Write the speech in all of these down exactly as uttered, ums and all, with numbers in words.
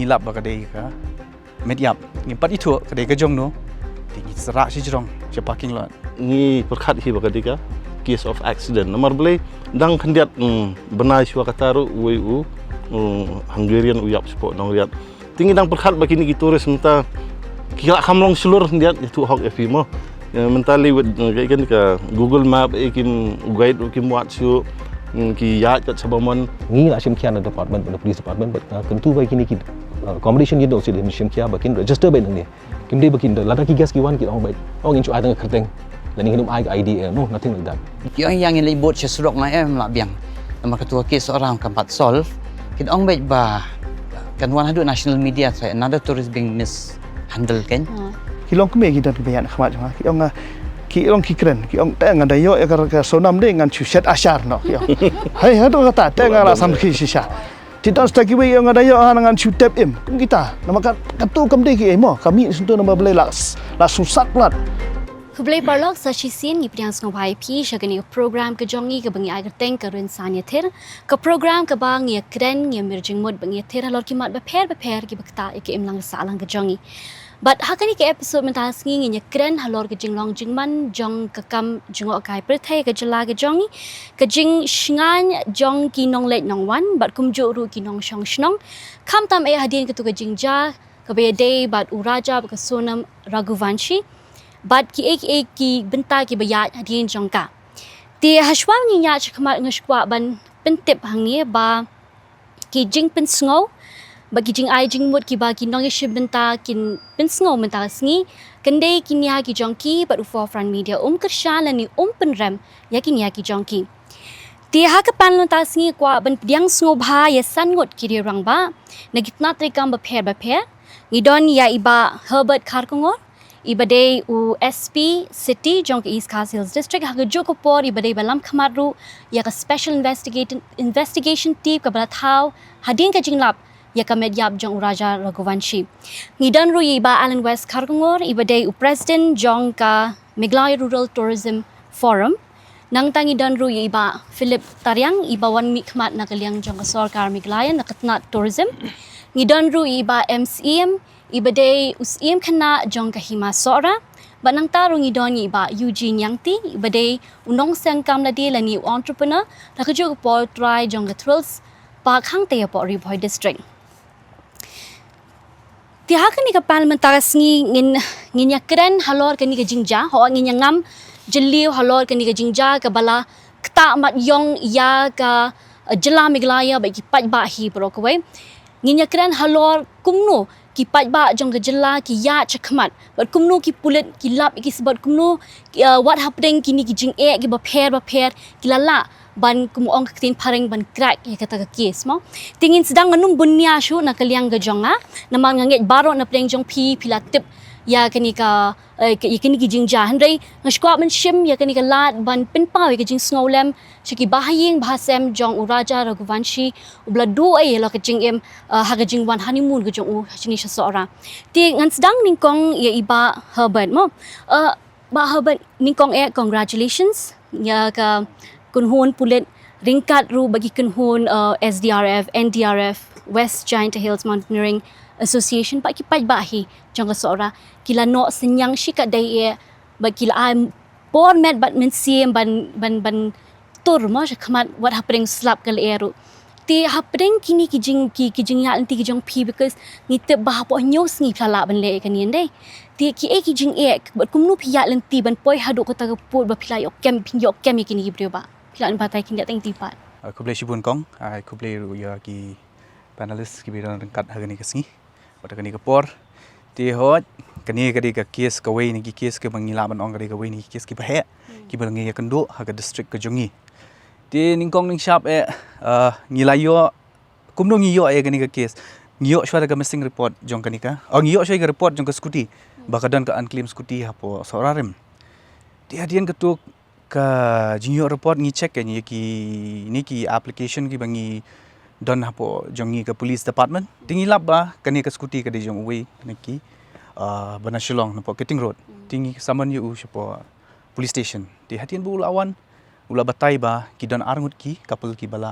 Ngi lap ba ka dei ka met ïap. Ngi pat ithuh ka dei ka jong no. Te ngi srah shi jrong sha parking lot. Ngi pyrkhat hi ba ka dei ka case of accident. Namar balei dang khyndiat, mm, bnai shuwa kata ruh uwei u, mm, Hungarian u ïap shapoh Nongriat. Te ngi dang pyrkhat ba kine ki tourist mynta ki la kham long shlur khyndiat, ïathuh hok ïa phi mo. Eh, mynta lei wad, eh, ka, ka, ka Google Map, eh, kim guide ruh kim wad shuh, mm, ki ïaid kat sha ba mon. Ngi la shim khia na department, na police department, but, uh, kyntu ba kine ki, uh, accommodation ïa do sha shim khia ba kin register ba nangne. Kim dei ba kin da, lada ki guest ki wan ki ong ba, ong in shu ai tang kyrteng. Lane ngin ym ai ka I D, eh, no, nothing like that. Ki ong ïa ngin leit bud sha surok nga em lah biang. Namar katu ka case orang kan pat solve. Kin ong bad ba kan wan haduh national media, so another tourist being mishandled kan. Ki long kmie ki don kiba ïaid khmat jong nga. Ki ong, ah, ki long ki kren, ki ong te nga da ïoh ïa ka, ka Sonam de ngan shu shet ashar noh, ki ong. Hai, ha to kata te nga la sam ki shisha. Te don sta kiwei ki ong nga da ïoh, ah, ngan shu tep im. Kum kita. Namar ka, katu kam dei kiei mo. Ka mih shyntur namar balei la, la shu sat palat. Khublei paralok, sa shisien ngi pdiang sngewbha ïa phi sha kane ka program ka jong ngi kaba ngi ai kyrteng Ka Rynsan Ïathir. Ka program kaba ngi ïakren, ngi ïamir jingmut bad ngi ïathir halor ki mat bapher bapher kiba ktah ïa ka imlang sahlang ka jong ngi. Bad ha kane ka episode mynta ka sngi ngin ïakren halor ka jinglong jingman jong ka kam jngohkai pyrthei ka jylla ka jong ngi, ka jingshngaiñ jong ki nongleit nongwan bad kumjuh ruh ki nongshong shnong, khamtam eh hadien katu ka jingjia kaba ïadei bad u Raja bad ka Sonam Raghuvanshi, bad kiei kiei ki bynta kiba ïaid hadien jong ka. Te hashwa ngin ïaid shakhmat nga sngewkwah ban pyntip hangne ba ki jingpynsngew bad ki jingai jingmut kiba ki nongïashim bynta kin pynsngew mynta ka sngi, kan dei ki nia ki jong ki bad u Forefront Media um kyrshan lane um pynrem ïa ki nia ki jong ki. Te ha ka panel mynta ka sngi kwah ban pdiang sngewbha ïa san ngut ki riew rangbah na ki tnat treikam bapher bapher. Ngi don ïa i Bah Herbert Kharkongor, iba dei u S P City jong ka East Khasi Hills District, ha kajuh ka por iba dei ba lam khmat ruh ïa ka Special Investigation, Investigation Team kaba la thaw hadien ka jinglap ïa ka met ïap jong u Raja Raghuvanshi. Ngi don ruh ïa i Bah Allan West Kharkongor, iba dei u President jong ka Meghalaya Rural Tourism Forum. Nangta ngi don ruh ïa i Bah Philip Tariang, iba wan mihkhmat na ka liang jong ka sorkar Meghalaya na ka tnat tourism. Ngi don ruh ïa i Bah M Syiem, iba dei u Syiem khynnah jong ka Hima Sohra. Bad nangta ruh ngi don ïa i Bah Eugene Ïangti, iba dei u nongseng kam lade lane u entrepreneur na kajuh ka por trai jong ka Thrills Park hangta hapoh Ri Bhoi District. Te ha kane ka panel mynta ka sngi ngin, ngin ïakren halor kane ka jingjia, hooid ngin ïangam jylliew halor kane ka jingjia kaba la ktah mat ïong ïa ka, eh, jylla Meghalaya bad ki paidbah hi baroh kawei. Ngin ïakren halor kumno ki paidbah jong ka jylla ki ïaid shakhmat bad kumno ki pulit ki lap ïa ki sbot, kumno, eh, wat hapdeng kine ki jingeh kiba pher bapher ki la lah ban, kum ong ka ktien phareng, ban crack ïa kata ka case mo. Te ngin sdang, ngan ym bun nia shuh na ka liang ka jong nga, namar nga ngeit baroh na pdeng jong phi phi la tip ïa kane ka, eh, ka, ïa kane ki jingjia. Hynrei nga sngewkwah ban shim ïa kane ka lad ban pynpaw ïa ka jingsngewlem sha ki bahaïing bahasem jong u Raja Raghuvanshi uba la duh ei halor ka jingim, eh, ha ka jingwan honeymoon ka jong u shane sha Sohra. Te ngan sdang nyngkong ïa i Bah Herbert mo. Eh, Bah Herbert, nyngkong eh congratulations ïa ka kynhun pulit ryngkat ruh bad ki kynhun, eh, S D R F, N D R F, West Jaintia Hills Mountaineering Association bad ki paidbah hi jong ka Sohra, ki la noh synñiang shikatdei eh bad ki la ai por met bad mynsiem ban, ban, ban tur mo shakhmat wat hapdeng slap ka lyer ruh. Te hapdeng kine ki jing, ki, ki jingïaid lynti ki jong phi, because ngi tip ba hapoh hynñiew sngi phi la lah ban leh ïa kane, ym dei? Te kiei ki jingeh bad kumno phi ïaid lynti ban poi haduh kata ka pud ba phi la ïoh kem, phi ïoh kem ïa kine ki briew, Bah? Phi lah ban batai khyndiat tang ïa phi pat. Ah, khublei shibun kong, ah, khublei ruh ïa ki panelist kiba don ryngkat ha kane ka sngi bad ha kane ka por. Te hooid, kane ka dei ka case kawei na ki case kaba ngi lah ban ong ka dei kawei na ki case kiba heh, hmm, kiba ngi ïakynduh ha ka district ka jong ngi. Te nyngkong nyngshap eh, ah, ngi la ïoh, kumno ngi ïoh ïa kane ka case? Ngi ïoh shuwa da ka missing report jong kane ka, oh, ngi ïoh shuwa ïa ka report jong ka scooty, hmm, ba ka don ka unclaimed scooty hapoh Sohra Rim. Te hadien katu ka jingïoh report ngi check ïa kine ki application kiba ngi don hapoh jong ngi ka police department. Te ngi lap ba kane ka scooty ka dei jong uwei na ki, ah, ba na Shillong napoh Keating Road. Te ngi summon ïa u shapoh police station. Te hadien ba u la wan, u la batai ba ki don arngut ki couple kiba la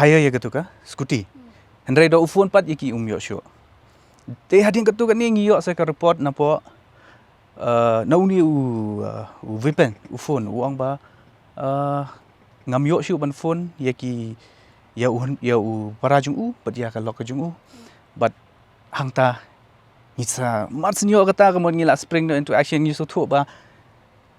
hire ïa katu ka scooty. Hynrei da u phone pat ïa ki um ïoh shuh. Te hadien katto katne ngi ïoh sa ka report napoh, uh, na une u, uh, u weapon, u phone, u ong ba, uh, ngam ïoh shuh ban phone ïa ki, ïa u, ïa u para jong u bad ïa ka lok ka jong u. Bad hangta ngi sa mar sien ïoh kata, ka mut ngi la spring noh into action, ngi sngewthuh ba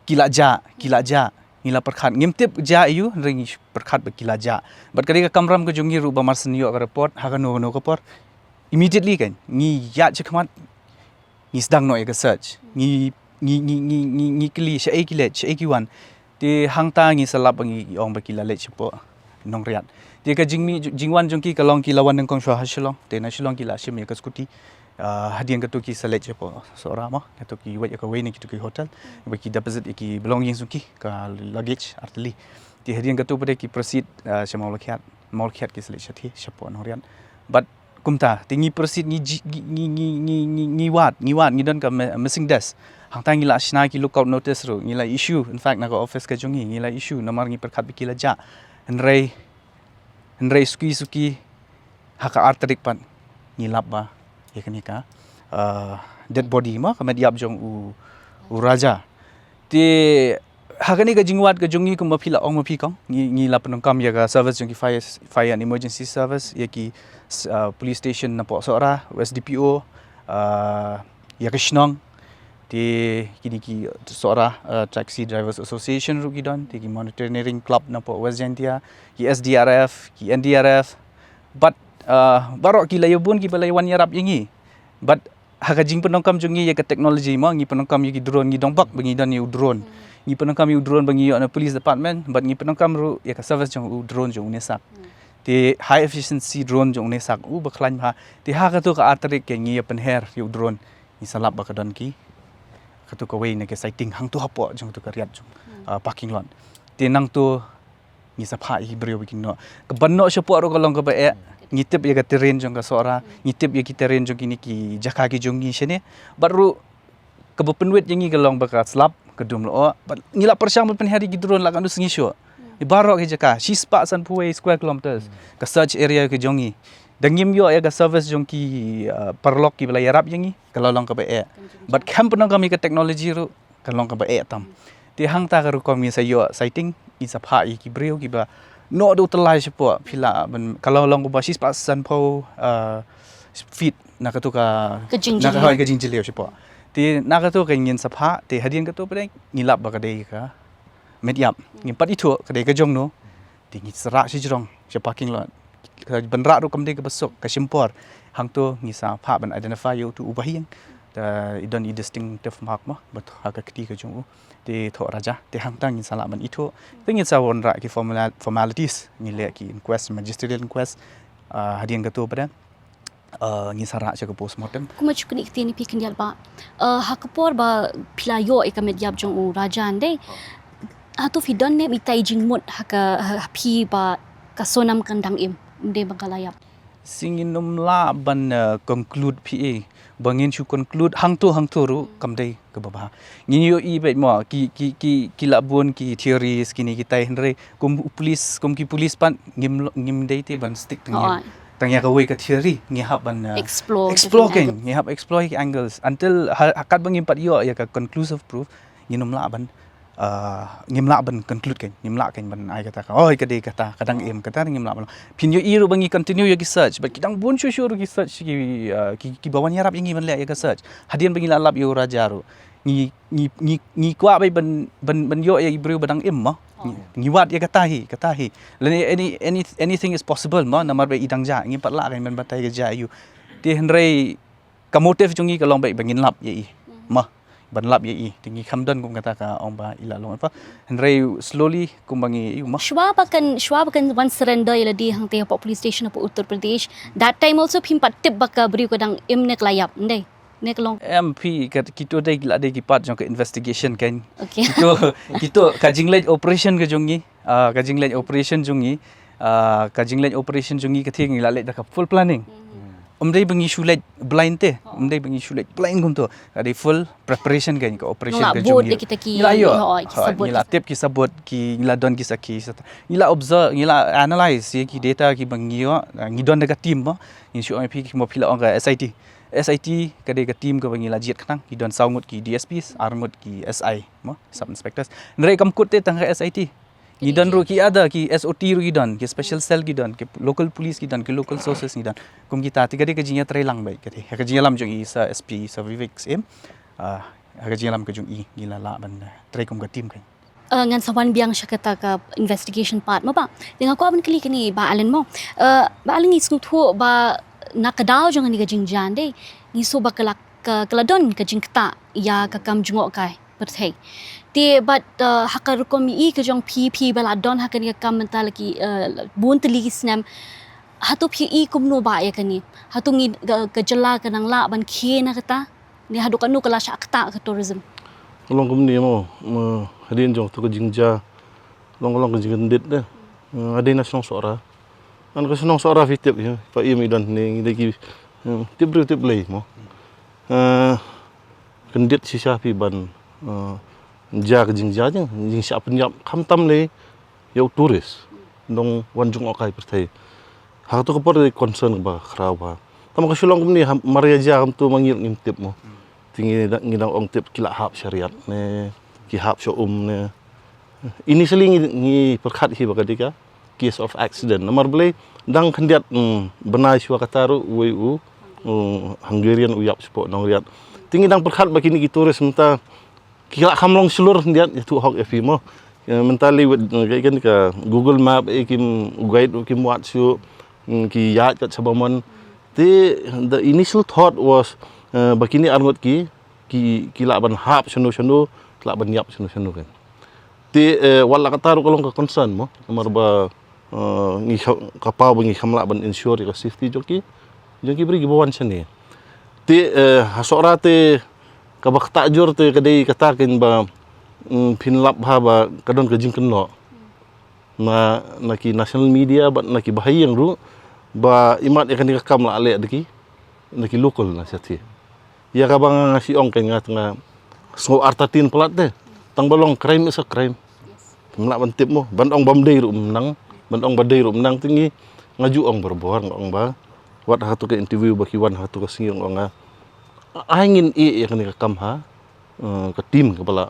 ki la jah, ki la jah. Ngi la pyrkhat, ngim tip jah aiu, hynrei ngi pyrkhat ba ki la jah. Bad ka dei ka kamram ka jong ngi ruh ba mar sien ïoh ka report ha kano kano ka por, immediately kan ngi ïaid shakhmat, ngi sdang noh ïa ka search. Ngi, ngi, ngi, ngi, ngi, ngi kylli shaei ki leit, shaei ki wan. Te hangta ngi sa lap ba ngi ong ba ki la leit shapoh Nongriat. Te ka jingmih, jingwan jong ki ka long ki la wan nyngkong shuwa ha Shillong. Te na Shillong ki la shim ïa ka scooty. Ah, hadien katto ki sa leit shapoh Sohra mo, katto ki wait ïa kawei na kitto ki hotel. Ba ki deposit ïa ki belongings jong ki, ka luggage ar tylli. Te hadien katto pat de ki proceed, ah, sha Mawlakhiat. Mawlakhiat ki sa leit shathie, shapoh Nongriat. Bad kumta, te ngi proceed, ngi ji-, ngi, ngi, ngi, ngi, ngi, ngi wad, ngi wad, ngi don ka mi-, missing desk. Hangta ngi la shna ki lookout notice ruh, ngi la issue, in fact, na ka office ka jong ngi, ngi la issue, namar ngi pyrkhat ba ki la jah. Hynrei, hynrei suki suki, ha ka ar tarik pat, ngi lap ba ïa kane ka, uh, dead body mo, ka met ïap jong u, u Raja. Te ha kane ka jingwad ka jong ngi, kumba phi la ong ma phi kong, ngi, ngi la pyndonkam ïa ka service jong ki fire, fire and emergency service, ïa ki, uh, police station napoh Sohra, u S D P O, uh, ïa ka shnong. Te kine ki Sohra, uh, Taxi Drivers Association ruh ki don, te ki Mountaineering Club napoh West Jaintia, ki S D R F, ki N D R F. Bad, uh, baroh ki la ïa bun kiba la ïa wan ïarap ïa ngi. Bad ha ka jingpyndonkam jong ngi ïa ka technology mo, ngi pyndonkam ïa ki drone, ngi dongbok ba ngi don ïa u drone. Ngi pyndonkam ïa u drone ba ngi ïoh na police department, bad ngi pyndonkam ruh ïa ka service jong u drone jong u NESAC. Te high efficiency drone jong u NESAC, u ba khlaiñ bha. Te ha katto ka ar tarik kan ngi ïa pynher ïa u drone. Ngi sa lap ba ka don ki, katto kawei na ki sighting hangto hapoh jong katto ka riat jong, uh, parking lot. Te nangto ngi sa phah ïa ki briew ba kin noh. Ka ban noh shapoh ruh ka long kaba eh. Ngi tip ïa ka terrain jong ka Sohra, ngi tip ïa ki terrain jong kine ki jaka ki jong ngi shane. Bad ruh kaba pynwit ïa ngi ka long ba ka slap ka dum lyoh. Bad ngi la pyrshang ban pynher ïa ki drone la katno sngi shuh. Ïa baroh ki jaka, shispah sanphew wei square kilometers. Ka search area ka jong ngi. Da ngim ïoh ïa ka service jong ki, uh, paralok kiba la ïarap ïa ngi, ka la long kaba eh. Bad khlem pyndonkam ïa ka technology ruh, ka long kaba eh tam. Te hangta ka rukom ngi sa ïoh sighting, ngi sa phah ïa ki briew kiba noh da u tyllai shapoh, phi lah ban, ka la long kaba shispah sanphew, uh, feet na katto ka, ka jingjylliew. Na ka, ka jingjylliew shapoh. Te na katto ka ngin sa phah, te hadien katto pat de ngi lap ba ka dei ka met ïap. Ngim pat ithuh ka dei ka jong no. Te ngi sa rah sha jrong, sha parking lot. Ka ban rah ruh kam dei kaba suk, ka shim por. Hangto ngi sa phah ban identify ïa uto u bahaïing. Te i don i distinctive mark mo, bad ha ka kti ka jong u. Te thoh Raja, te hangta ngin sa lah ban ithuh. Te ngin sa wanrah ki formula-, formalities, ngi leh ki inquest, magisterial inquest. Ah, hadien katto pat de, uh, ngi sa rah sha ka postmortem. Kumba ju knieh ktien ïa phi khyndiat bah. Uh, ha ka por ba phi la ïoh ïa ka met ïap jong u Raja, ym dei. Hato phi don ne em itai i jingmut ha ka, ha, ha phi ba ka Sonam kan dang im, ym dei ba ka la ïap? Sngewbha ngin ym lah ban, uh, conclude phi, eh. Ba ngin shu conclude hangto hangto ruh kam dei kaba bha. Ngin ïohi beit mo, ki, ki, ki, ki la bun ki theories kine kitai, hynrei kum u police, kum ki police pat ngim lo-, ngim dei te ban stick tang ïa, tang ïa kawei ka theory, ngi hap ban, uh, explore, explore ki angles. Ngi hap explore ki angles. Until ha, ha katba ngim pat ïoh ïa ka conclusive proof, ngin ym lah ban, uh, ngim lah ban conclude kan, ngim lah kan ban ai kata ka, oi, ka dei kata, ka dang im, kata ngim lah ban. Phin ïohi ruh ba ngi continue ïa ki search, bad ki dang bun shuh shuh ruh ki search ki, uh, ki, kiba wan ïarap ïa ngi ban leh ïa ka search. Hadien ba ngi la lap ïa u Raja ruh, ngi, ngi, ngi, ngi kwah beit ban, ban, ban ïoh ïa i briew ba dang im mo. Ngi, ngi wad ïa kata hi, kata hi. Lane any, any, anything is possible mo, namar ba i dang jah, ngim pat lah kan ban batai ka jah aiu. Te hynrei ka motive jong ngi ka long beit ba ngin lap ïa i. Mo, ban lap ïa i. Te ngi kham don kum kata ka ong ba i la long apa. Hynrei slowly kumba ngi ïohi mo. Shuwa ba kan, shuwa ba kan wan surrender ïa lade hangtei hapoh police station hapoh Uttar Pradesh. That time also phim pat tip ba ka briew ka dang im ne ka la ïap, ym dei? Ne ka long. Em phi, ka, kito dei, la dei ki part jong ka investigation kan. Okay. Kito, kito ka jingleit operation ka jong ngi. Ah, ka jingleit operation jong ngi. Ah, ka jingleit operation jong ngi ka thik ngi la leit da ka full planning. Ym dei ba ngi shu leit blind te. Ym dei ba ngi shu leit blind kumto. Ka dei full preparation kan ka operation ka jong ngi. Ngi la bud ïa kita ki, ngi la ïoh, ki sabut, ngi la tip ki sabut, ki, ngi la don ki sakhi. Ngi la observe, ngi la analyse ïa ki data kiba ngi ïoh, ah, ngi don da ka team mo. Ngi shu ong ïa phi, mo, phi la ong ka S I T. S I T ka dei ka team kaba ngi la jied khnang, ki don saw ngut ki D S Ps, ar ngut ki S I, mo, sub inspectors. Hynrei kam kut te tang ka S I T. Ngi don ruh ki other, ki S O T ruh ki don, ki special cell ki don, ki local police ki don, ki local sources ngi don. Kum kita te ka dei ka jingïatreilang beit ka dei. Ka jingïalam jong i Sir S P, Sir Vivek Syiem. Ah, ka jingïalam ka jong i ngi la lah ban, eh, trei kum ka team kan. Eh, ngan sa wan biang sha kata ka investigation part mo ba. Te nga kwah ban kylli kane Bah Allen mo. Eh, Bah Allen, ngi sngewthuh ba na ka daw jong kane ka jingjia dei, ngi sngew ba ka la, ka, ka la don ka jingktah ïa ka kam jngohkai pyrthei. Te bad, eh, ha ka rukom i ka jong phi, phi ba la don ha kane ka kam mynta la ki, eh, bun tylli ki snem. Hato phi i kumno ba ïa kane? Hato ngi ka, ka jylla ka nang lah ban khie na kata? Ne haduh katno ka la shah ktah ka tourism? Ka long kumne mo, mo, hadien jong to ka jingjia. Long, long ka jingkyndit de. Eh, hadien na shnong Sohra. Ngan ka shnong Sohra phi tip hi, pa im i don ne ngi dei ki, eh, tip briew tip Blei mo. Eh, kyndit shisha phi ban, eh, jia ka jingjia jing, jingshah pynïap khamtam lei ïa u tourist dang wan jngohkai pyrthei. Ha kato ka por dei concern kaba khraw bha. Tang ba ka Shillong kumne ha mar ïa jia kumto ma ngi ruh ngim tip mo. Te ngi dang, ngi dang ong tip ki la hap sha riat ne ki hap sha um ne. Initially ngi, ngi pyrkhat hi ba ka dei ka case of accident. Namar balei dang khyndiat, mm, bnai shuwa kata ruh uwei u, u Hungarian u ïap shapoh Nongriat. Te ngi dang pyrkhat ba kine ki tourist mynta ki la kham long shlur khyndiat, ïathuh hok ïa phi mo. Eh, mynta lei wad, eh, ka, ka Google Map, eh, kim guide, kim wad shuh, mm, ki ïaid kat sha ba mon. Te the initial thought was, eh, ba kine ar ngut ki, ki, ki lah ban hap shano shano, ki lah ban ïap shano shano kan. Te, eh, wat la katta ruh ka long ka concern mo, namar ba, eh, ngi kha-, ka paw ba ngi kham lah ban ensure ïa ka safety jong ki, jong ki briew kiba wan shane. Te, eh, ha Sohra te kaba ktah jur te ka dei kata kan ba, mm, phin lap bha ba ka don ka jingkynnoh na, na ki national media bad na ki bahaïing ruh ba imat ïa kane ka kam la leh da ki, na ki local na shathie. Ïa kaba nga, nga shu ong kan nga, nga sngew artatien palat te. Tang ba long crime is a crime. Ngim lah ban tip mo, ban ong bym dei ruh ym nang, ban ong ba dei ruh ym nang, te ngi, nga ju ong barabor, nga ong ba wat ha kato ka interview ba ki wan ha kato ka sngi, nga ong nga, ai ngin ïeh ïa kane ka kam ha, eh, ka team kaba la,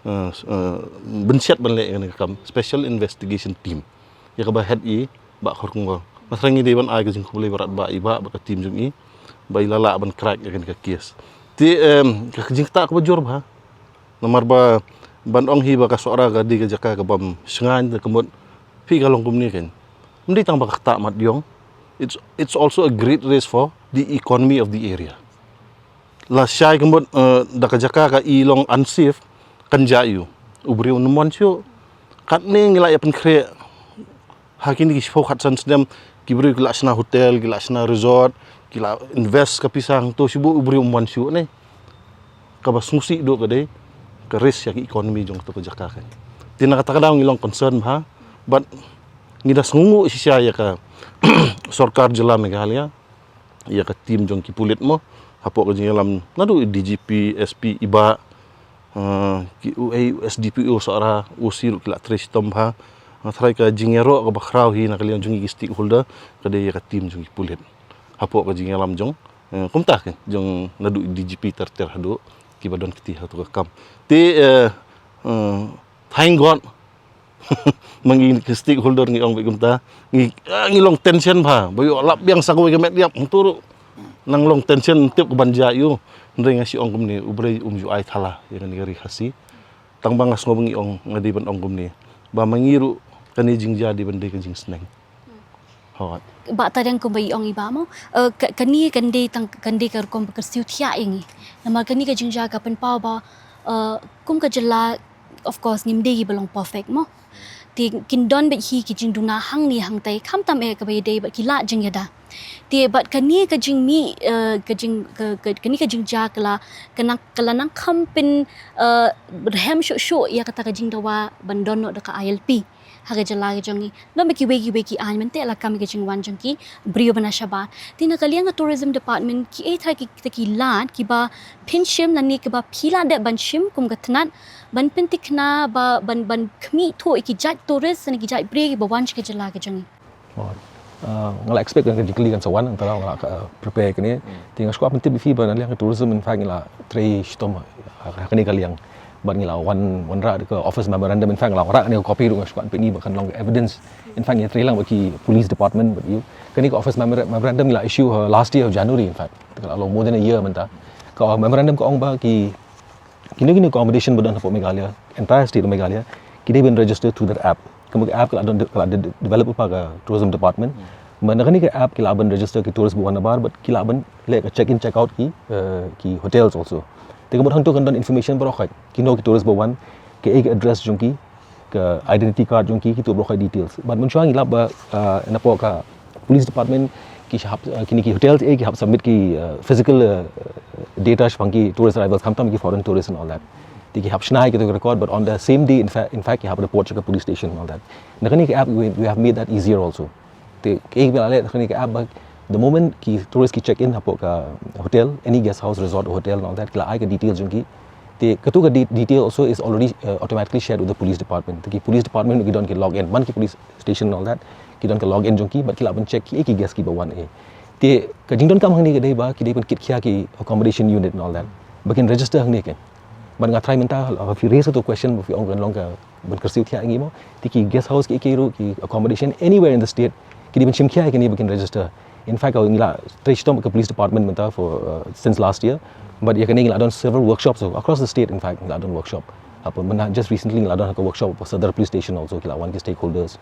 eh, s-, eh, bynsiat ban leh ïa kane ka kam, special investigation team. Ïa kaba head i Bah Kharkongor. Nga tharai ngi dei ban ai ka jingkhublei baroh ba i Bah bad ka team jong i ba i la lah ban crack ïa kane ka case. Te, em, ka jingktah kaba jur bha. Namar ba ban ong hi ba ka Sohra ka dei ka jaka kabym shngaiñ, te ka mut phi, ka long kumne kan. Ym dei tang ba ka ktah mat jong. It's, it's also a great risk for the economy of the area. Lashai ka mut, eh, da ka jaka ka i long unsafe, kan jia ïa u briew, ym mon shuh. Katne ngi la ïa pynkhreh ha kine ki shiphew khatsan snem, ki briew ki la shna hotel, ki la shna resort, ki la invest ka pisa hangto, shu bun u briew ym mon shuh ne. Kaba sngewsih duh ka dei ka risk ïa ka economy jong kato ka jaka kan. Te na kata ka daw ngi long concern bha, bad ngi da sngewnguh shisha ïa ka sorkar jylla Meghalaya, ïa ka team jong ki pulit mo, hapoh ka jingïalam naduh i D G P, S P, i Bah, eh, ki uei, S D P O Sohra, O C ruh ki la trei shitom bha. Nga tharai ka jingïaroh kaba khraw hi na ka liang jong ki stakeholder ka dei ïa ka team jong ki pulit. Hapoh ka jingïalam jong, eh, kumta kan, jong naduh i D G P ter ter haduh kiba don kti ha kato ka kam. Te, eh, eh, thank God, ma ngi ki stakeholder ngi ong beit kumta, ngi, ah, ngi long tension bha, ba ïoh lap biang sa kawei ka met ïap, hangto ruh nang long tension, ym tip kaban jia ïa u. Hynrei nga shu ong kumne, U Blei um ju ai thala ïa kane ka ri Khasi. Tang ba nga sngew ba ngi ong, nga dei ban ong kumne, ba ma ngi ruh kane jingjia dei ban dei ka jingsneng. Hooid. Bah, tang kumba i ong i Bah mo, eh, ka-, kane kan dei tang, kan dei ka rukom ba kyrsiew thiah ïa ngi. Namar kane ka jingjia ka pynpaw ba, eh, kum ka jylla, of course, ngim dei kiba long perfect mo. Te kin don beit hi ki jingduna hangne hangtai, khamtam eh kaba ïadei bad ki lad jingïada. Te bad kane ka jingmih, eh, ka jing, ka, ka, kane ka jingjia ka la, ka nang, ka la nang kham pyn, eh, rhem shuh shuh ïa kata ka jingdawa ban don noh da ka I L P ha ka jylla ka jong ngi. Don bad kiwei kiwei ki aiñ, mynta la kam ïa ka jingwan jong ki briew ba na shabar. Te na ka liang ka Tourism Department, kiei trai kita ki lad kiba phin shim lane kiba phi la dep ban shim kum ka tnat ban pynthikna ba ban, ban khmih thuh ïa ki jait tourist ne ki jait briew kiba wan sha ka jylla ka jong ngi? Oh. Uh, nga la expect ka jingkylli kan sa wan, nangta nga la, uh, prepare kane. Te nga sngewbha pyntip ïa phi ba na liang ka tourism, in fact, ngi la trei shitom ha kane ka liang. Bad ngi la wan, wanrah da ka office memorandum, in fact, nga la wanrah kane ka copy ruh, nga sngewbha pyni ba kan long evidence. In fact, ngi trei lang bad ki police department bad ïa kane ka office memora-, memorandum ngi la issue ha last year of January, in fact. Te ka la long more than a year mynta. Ka memorandum ka ong ba ki kino kino accommodation ba don hapoh Meghalaya, entire state of Meghalaya, ki dei ban register through that app. Ka mut ka app ka la don, ka la de-, develop lypa ka tourism department. Ba na kane ka app ki lah ban register ki tourist ba wan nabar, bad ki lah ban leh ka check in check out ki, eh, ki hotels also. Te ka mut hangto kan don information baroh khoit. Kino ki tourist ba wan, kaei ka address jong ki, ka identity card jong ki, kito baroh khoit details. Bad mynshuwa ngi lap ba, eh, napoh ka police department ki hap, eh, kine ki hotels, eh, ki hap submit ki, eh, physical, eh, data shaphang ki tourist arrivals, khamtam ki foreign tourists and all that. Te ki hap shna ïa kito ki record, but on the same day, in fact, in fact, ki hap report sha ka police station and all that. Na kane ka app, we, we have made that easier also. Te kaei ba la leh na kane ka app ba, the moment ki tourist ki check in hapoh ka hotel, any guest house, resort, hotel and all that, ki la ai ka details jong ki. Te kato ka de-, detail also is already, uh, automatically shared with the police department. Te ki police department ki don ki login, man ki police station and all that, ki don ka login jong ki, bad ki lah ban check kiei ki guest kiba wan eh. Te ka jingdonkam hangne ka dei ba ki dei ban kit khia ki accommodation unit and all that, ba kin register hangne kein. Bad nga try mynta, uh, phi raise kato ka question ba phi ong kan long ka ban kyrsiew thiah ïa ngi mo. Te ki guest house kiei kiei ruh, ki accommodation anywhere in the state, ki dei ban shim khia ïa kine ba kin register. In fact, ngi la trei shitom ka police department mynta for, uh, since last year. But ïa kane ngi la don several workshops, so across the state, in fact, ngi la don workshop. Hapoh mynta just recently ngi la don ka workshop hapoh Sadar Police Station also, ki la wan ki stakeholders.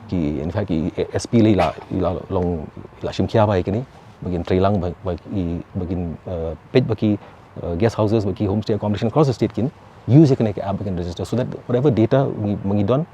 Ki, in fact, ki S P la, la long, la shim khia ba ïa kane. Ba kin trei lang ba, ba ki, ba kin, uh, peit ba ki, uh, guest houses, ba ki homestay accommodation across the state kin use ïa kane ka app ba kin register, so that whatever data ngi, ma ngi don,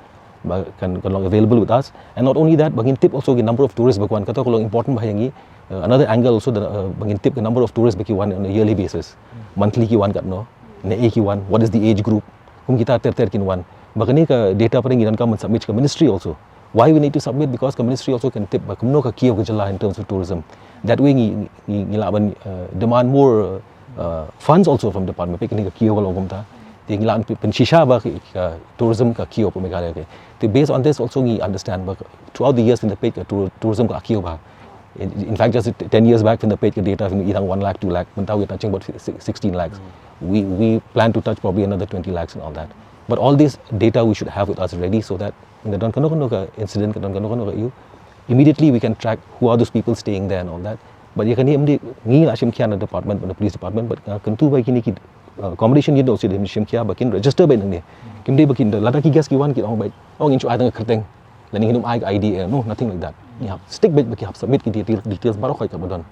ba kan, kan long available with us. And not only that, ba ngin tip also ki number of tourists ba ki wan, kato ka long important ba ha ïa ngi. Uh, another angle also, the, uh, ba ngin tip ki number of tourists ba ki wan on a yearly basis. Monthly ki wan katno, naei ki wan, what is the age group, kum kita ter ter kin wan. Ba kane ka data pat ngi donkam ban submit ka ministry also. Why we need to submit? Because ka ministry also kan tip ba kumno ka kiew ka jylla in terms of tourism. That way ngi, ngi, ngi lah ban, uh, demand more, uh, funds also from department. Peit kane ka kiew ka long kumta. Te ngi lah ban pynshisha ba ka, ka tourism ka kiew hapoh Meghalaya te. Te based on this also ngi understand ba throughout the years in the page ka tour-, tourism ka kiew ba. In, in fact, just t-, ten years back, from the page data, from either one lakh, two lakh, mynta we're touching about si-, sixteen lakhs. We, we plan to touch probably another twenty lakhs and all that. But all this data we should have with us ready so that in the don kano kano ka incident, ka don kano kano ka ïew, immediately we can track who are those people staying there and all that. But ïa kane ym dei ngi la shim khia na department, na police department, but, uh, kyntu ba kine ki, uh, accommodation unit also dei ban shim khia ba kin register beit nangne. Kim dei ba kin da lada ki guest ki wan ki ong beit, ong ngin shu ai tang ka kyrteng. Lane ngin ym ai ka I D, eh, no, nothing like that. Ngi hap stick beit ba ki hap submit ki detail, details baroh khoit kaba don.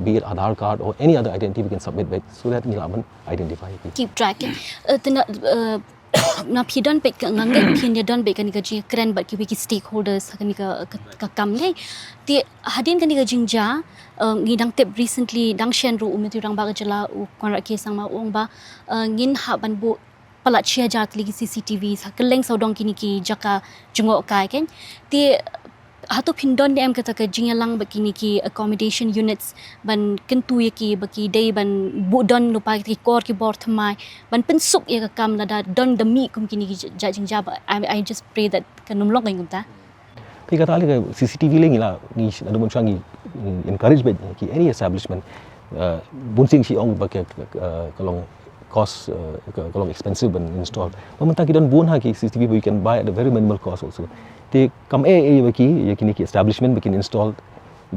Be it Aadhaar card or any other identity we can submit beit so that ngi lah ban identify ki. Keep track. Eh, te na, eh, na phi don beit ka, nga ngeit phin ïa don beit kane ka jingkren bad kiwei ki stakeholders ha kane ka, ka, ka kam ne. Te hadien kane ka jingjia, eh, ngi dang tip recently, dang shen ruh u Myntri Rangbah ka jylla u Conrad K Sangma u ong ba, eh, ngin hap ban buh palat shi hajar tylli ki C C T Vs ha kylleng sawdong kine ki jaka jngohkai kein. Te hato phin don ne em kata ka jingïalang bad kine ki accommodation units ban kyntu ïa ki ba ki dei ban buh don lypa kita ki kor ki bor thymmai ban pynsuk ïa ka kam lada don da mih kum kine ki jait jingjia ba. I, I just pray that kan ym long kein kumta. Te kata lei ka C C T V lei ngi la, ngi naduh mynshuwa ngi, ngi encourage beit ki any establishment. Uh, bun sien ngi ong ba ka, ka, ka long cost, uh, ka, ka long expensive ban install. Ba mynta ki don bun ha ki C C T V ba you can buy at a very minimal cost also. Te kam eh eh ba ki, ïa kine ki establishment ba kin install.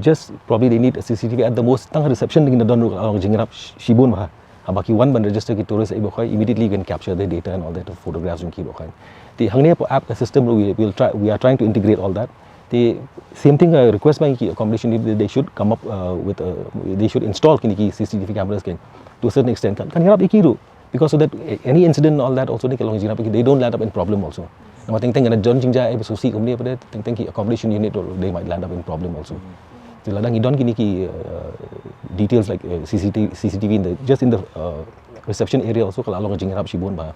Just probably they need a C C T V at the most, tang ha reception dei ngi don ruh ka long jingïarap shibun ba. Haba ki wan ban register ki tourist eh ba khoit, immediately you can capture the data and all that, photographs jong ki ba khoit. Te hangne hapoh app ka system ruh, we will try, we are trying to integrate all that. Te same thing, uh, request ba ki accommodation, they, they should come up, uh, with, uh, they should install kine ki C C T V cameras kein to a certain extent kan, kan ïarap ïa ki ruh. Because so that, eh, any incident and all that also, they can long jingïarap ïa ki, they don't land up in problem also. Namar teng teng ka don jingjia eh ba sngewsih kumne pat, teng teng ki accommodation unit ruh, they might land up in problem also. Te lada ngi don kine ki, uh, details like, uh, C C T V, C C T V in the, just in the, uh, reception area also, ka la long jingïarap shibun ba.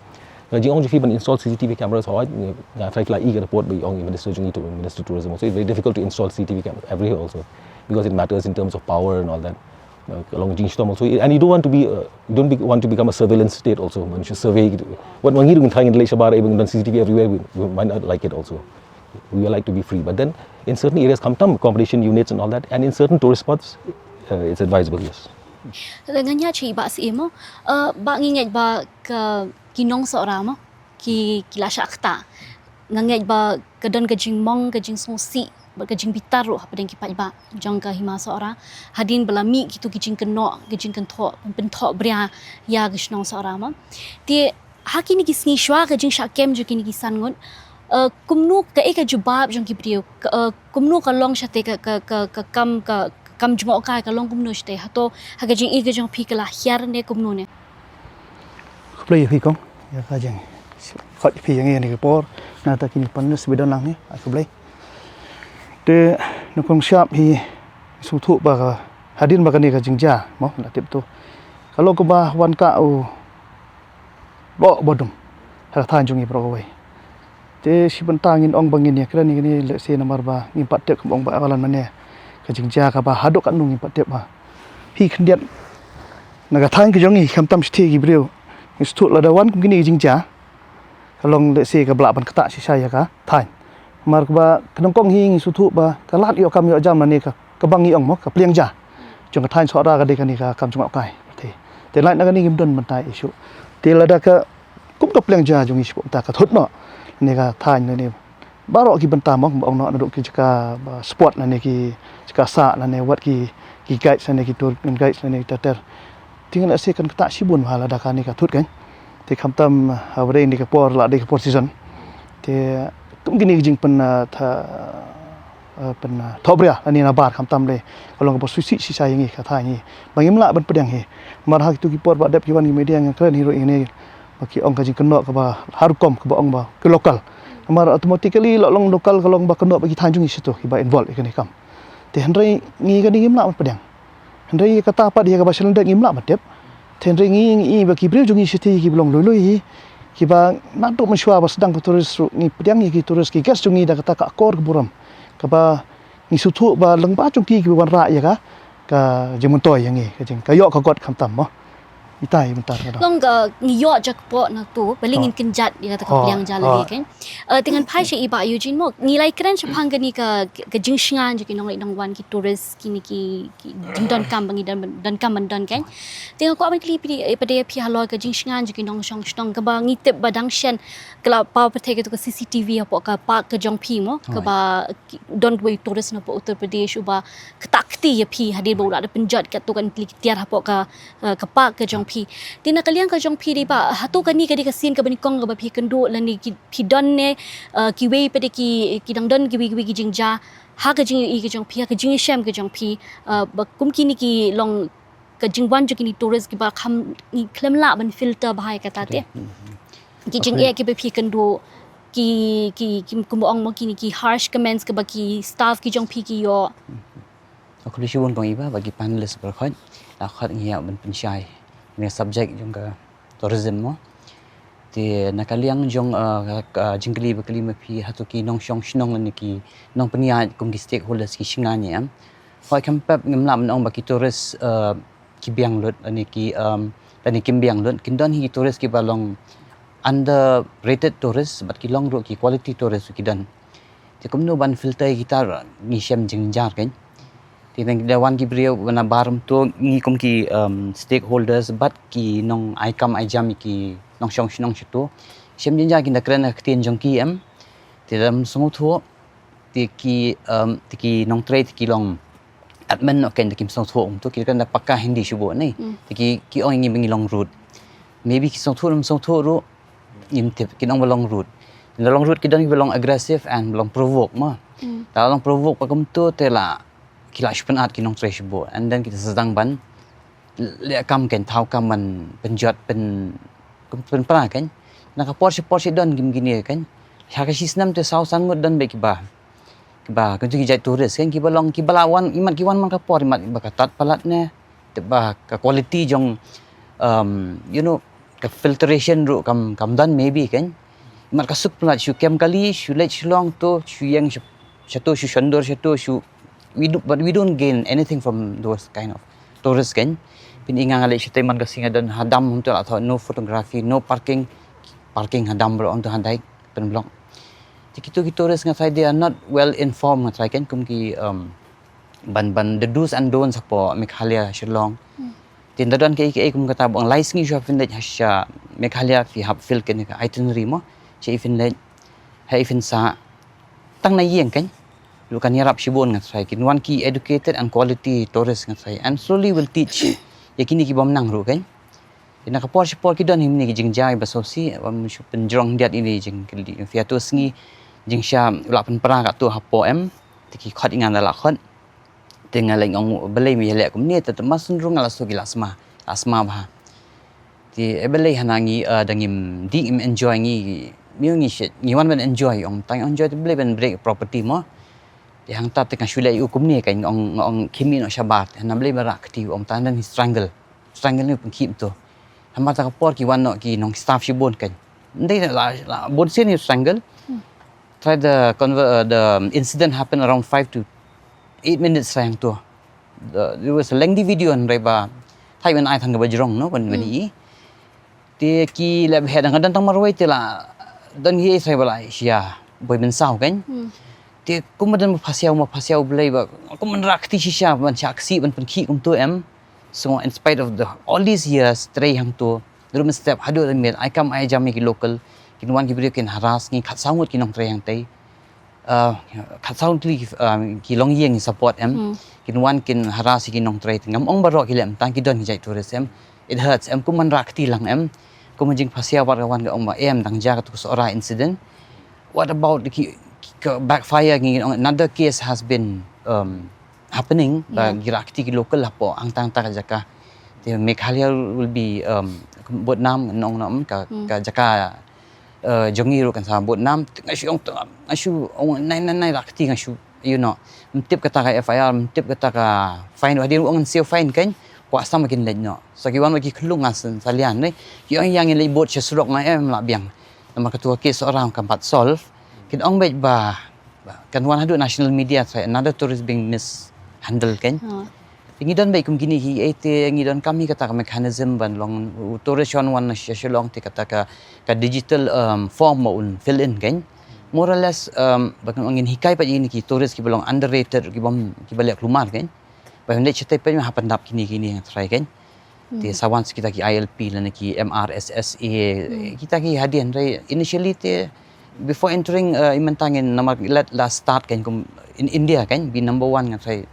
Ka jingong jong phi ban install C C T V cameras, hooid, nga tharai phi la i ka report ba ong i Minister jong i, Minister Tourism also. It's very difficult to install C C T V cameras everywhere also because it matters in terms of power and all that. Uh, ka long jingshitom also, and you don't want to be, uh, you don't be, want to become a surveillance state also. Man shu survey, wat ma ngi ruh ngin tharai ngin leit shabar, eh, ba don C C T V everywhere, we, we might not like it also. We like to be free, but then in certain areas, khamtam accommodation units and all that, and in certain tourist spots, uh, it's advisable, yes. Ngan ïa chi ba si mo, ba ngi ngeit ba ka ki nong Sohra mo, ki ki la shah kata. Nga ngeit ba ka don ka jingmong, ka jingsngewsih, ba ka jingbitar ruh hapdeng ki paidbah jong ka hima Sohra. Hadien ba la mih kitu ki jingkynnoh, ki jingkynthoh, pynthoh bria ïa ka shnong Sohra mo. Te ha kine ki sngi shuwa ka jingshah kem jong kine ki san ngut, eh, kumno ka e ka jubab jong ki briew, ka, eh, kumno ka long shate ka, ka, ka, ka kam, ka, ka kam jngohkai ka long kumno shate, hato ha ka jingï ka jong phi ka la hiar ne kumno ne? Khublei ïa phi kong, ïa ka jing khot phi ïa ngi ïa ni ka por, na ta kine pan sbidon lang ni, khublei. Te na kong shap hi sngewthuh ba ka hadien ba kane ka jingjia mo, la tip tu. Ka long kaba wan ka u Boh bodum ha ka thaiñ jong ngi baroh kawei. Te shi bynta ngin ong ba ngin ïa kren ïa kane lehse namar ba ngim pat tip, kum ong ba Alan mane, ka jingjia kaba haduh katno ngim pat tip ba. Phi khyndiat na ka thaiñ ka jong ngi khamtam shithi ki briew. Ngi sngewthuh lada wan kum kine ki jingjia ka long lehse kaba lah ban ktah shisha ïa ka thaiñ. Namar kaba ka nyngkong hi ngi sngewthuh ba ka lad ïoh kam ïoh jam lane ka, kaba ngi ong mo, ka pliang ja jong ka thaiñ Sohra ka dei kane ka kam jngohkai. Te, te lait na kane ngim don mynta issue. Te lada ka kum ka pliang ja jong ngi shu ta ka thut noh ne ka thaiñ ne baroh ki bynta mo, ba ong noh naduh ki jaka ba sport ne ki jaka sah ne wat ki, ki guides ne ki tour guides ne ter ter. Te ngan lehse kan ktah shibun ha lada kane ka thut kan. Te khamtam ha ba dei ne ka por la dei ka por season. Te kum kine ki jingpyn, ah, tha, eh, pyn, eh, thohbria lane nabar khamtam le ka long kaba sngewsih shisha ïa ngi ka thaiñ hi ba ngim lah ban pdiang hi. Namar ha kitu ki por ba dep ki wan ki media nga kren hi ruh ïa kine ba ki ong ka jingkynnoh kaba ha rukom kaba ong ba ki local. Namar automatically la long local ka long ba kynnoh ba ki thaiñ jong ngi shatu kiba involve ïa kane ka kam. Te hynrei ngi kane ngim lah ban pdiang. Hynrei kata pat ïa kaba shalyndet ngim lah ban tip. Te hynrei ngi ngi ba ki briew jong ngi shati kiba long lui lui hi, kiba naduh mynshuwa ba sdang ka tourist ruh ngi pdiang ïa ki tourist ki guest jong ngi da kata ka akor ka burom kaba ngi sngewthuh ba lyngba jong ki kiba wanrah ïa ka, ka jingmyntoi ïa ngi, ka jing, ka ïoh ka got khamtam mo. Ita i mynta ka dang. Long ka ngi ïoh ja kpoh na tu, balei ngin kynjat ïa kata ka pliang ja lagi kan. Eh, te ngan phai sha i Bah Eugene mo, ngi la ïakren shaphang kane ka, ka jingshngaiñ jong ki nongleit nongwan ki tourist kine ki, ki jingdonkam ba ngi don, donkam ban don kan. Te nga kwah ban kylli pat ïa phi halor ka jingshngaiñ jong ki nongshong shnong kaba ngi tip ba dang shen ka la paw pyrthei katu ka C C T V hapoh ka park ka jong phi mo, kaba ki, don wei tourist na hapoh Uttar Pradesh uba ktah kti ïa phi hadien ba u la da pynjot katu ka tiar hapoh ka, eh, ka park ka jong phi. Te na ka liang ka jong phi dei ba hato kane ka dei ka sien kaba nyngkong kaba phi kynduh lane ki, phi don ne, eh, kiwei pat de ki, ki dang don kiwei kiwei ki jingjia ha ka jingïohi ka jong phi, ha ka jingïashem ka jong phi, eh, ba kum kine ki long ka jingwan jong kine tourist kiba kham, ngi khlem lah ban filter bha ïa kata te. Ki jingeh kiba phi kynduh, ki, ki, ki, kumba ong mo, kine ki harsh comments kiba ki staff ki jong phi ki ïoh. Khublei shibun kong Eva bad ki panelist baroh. La khot ngi ïa ban pynshai ne subject jong ka tourism mo. Te na ka liang jong, uh, ka, ka jingkylli ba kylli ma phi hato ki nongshong shnong lane ki nongpynïaid kum ki stakeholders ki shngaiñ ïa em. Hooid, kam pep ngim lah ban ong ba ki tourist, uh, ki biang lut lane ki, um, lane kim biang lut. Kin don hi ki tourist kiba long underrated tourist bad ki long ruh ki quality tourist ruh ki don. Te kumno ban filter ïa kita ruh ngi shem jingjynjar kan. Te tang da wan ki briew na barim tu ngi kum ki, um, stakeholders bad ki nong ai kam ai jam ïa ki nongshong shnong shatu. Shem jingjynjar, kin da kren ha ka ktien jong ki em. Te da sngewthuh te ki, um, te ki nongtrei te ki long admin, okay, te kim sngewthuh um tu ki kren da pakka Hindi shu buh ne. Te ki, ki ong ïa ngi ba ngi long rude. Maybe ki sngewthuh, um sngewthuh ruh, ngim tip, ki ong ba long rude. Te da long rude ki don kiba long aggressive and ba long provoke mo. Ta long provoke pa kumtu te la ki la shu pynat ki nongtrei shu buh. And then kita sdang ban leh kam kan, thaw kam ban pynjot, pyn, pynpra kan. Na ka por shi por shi don kim kine kan. Ha ka shi snem te saw san ngut don bad kiba, kiba, kan tu ki jait tourist kan, kiba long, kiba la wan, imat ki wan man ka por, imat ba ka tat palat ne, te ba ka quality jong, um, you know, ka filtration ruh kam, kam don maybe kan. Imat ka suk palat, shu kem kali, shu leit shu long tu, shu ïeng shu, shatu, shu shondur shatu, shu, we do, but we don't gain anything from those kind of tourists kan. Pyn-i nga nga leit shatu, imat ka sngi nga don hadam hum tu la thoh, no photography, no parking, parking hadam bro, on tu hadai, pyn block. Te kito ki tourist nga tharai they are not well informed nga tharai kan kum ki, um, ban, ban the do's and don'ts hapoh Meghalaya Shillong. Te nda don kaei kaei kum kata ba ong lai sngi shuwa phin leit ha sha Meghalaya phi hap fill kane ka itinerary mo. Sha i phin leit, ha i phin sah. Tang na ïing kan. Ruh kan ïarap shibun nga tharai kin wan ki educated and quality tourist nga tharai. And slowly will teach ïa kine ki bym nang ruh kan. Te na ka por sha por ki don hi mynne ki jingjia ba sngewsih, bym shu pynjrong diat ine jing, phi ïa to sngi jingshisha u la pynpra katto hapoh em. Te ki khot ïa nga da la khot. Te nga leh ong balei me ïaleh kumne, te te ma sngewrung nga la shu ki la sma, la sma bha. Te e balei hana ngi, eh, da ngim dih ngim enjoy ngi, ngi ngi shit, ngi wan ban enjoy, ong tang enjoy te balei ban break property mo. Te hangta te nga shu leh ïa u kumne kan, ong, ong khie mi noh shabar, te hana balei ba rah kti, ong tang dang strangle. Strangle ne pynkhih to. Namar ta ka por ki wan noh ki nong staff shibun kan. Ndei la, la bun sien strangle. Try the conver-, uh, the incident happened around five to eight minutes sayang to. The, there was a lengthy video hynrei ba thai ban ai than ka ba jrong no ban ban i. Te ki leh bha dang ka don tang marwei te la don hi sai ba la sia boi mynsaw kan. Te kum ba don ba phasiaw ma phasiaw blei ba kum ban rah kti shisha ban shah ksi ban pynkhih kumto em. So in spite of the all these years trei hangto, drum step haduh da miet ai kam ai jam ïa ki local, kin wan ki briew kin harass ngi khatsaw ngut ki nongtrei hangtei. Uh, khatsaw ngut ki, uh, ki longïing support em. Kin wan kin harass ïa ki nongtrei te ngam ong baroh ki leh em tang ki don ki jait tourist em. It hurts em kum ban rah kti lang em. Kum jingphasiaw wat ka wan ka ong ba em dang jia katu ka Sohra incident. What about the ki, ki, ka backfire ngi ong another case has been, um, happening ba ki rah kti ki local hapoh hangta hangta ka jaka. Te Meghalaya will be, um, bud nam nong nam ka, ka jaka, uh, jong ngi ruh kan sa bud nam. Nga shu ong nga shu ong nai nai nai rah kti nga shu, you know, mtip kata ka F I R, mtip kata ka fine, hadien ong ngan siew fine kan. Kwah sam kin leit noh. So ki wan ba ki khlung nga sen sa lian ne. Ki ong ïa ngin leit bud sha surok nga em lah biang. Namar katu ka case orang kan pat solve. Kin ong beit ba, ba kan wan haduh national media try another tourist being mishandled kan. Te ngi don beit kum kine ki ei te ngi don kam hi kata ka mechanism ban long u tourist shan wan na sha Shillong te kata ka, ka digital, um, form ba un fill in kan. More or less, um, ba kan ong ngin hikai pat ïa kine ki tourist ki ba long underrated ki bym ki ba leh kulmar kan. Ba hynrei shatai pat ma hap pyndap kine kine nga tharai kan. Te sa wan sa kita ki I L P lane ki M R S S A, kita ki hadien hynrei initially te before entering, uh, i mynta ngin namar la, la start kan kum in India kan be number one nga tharai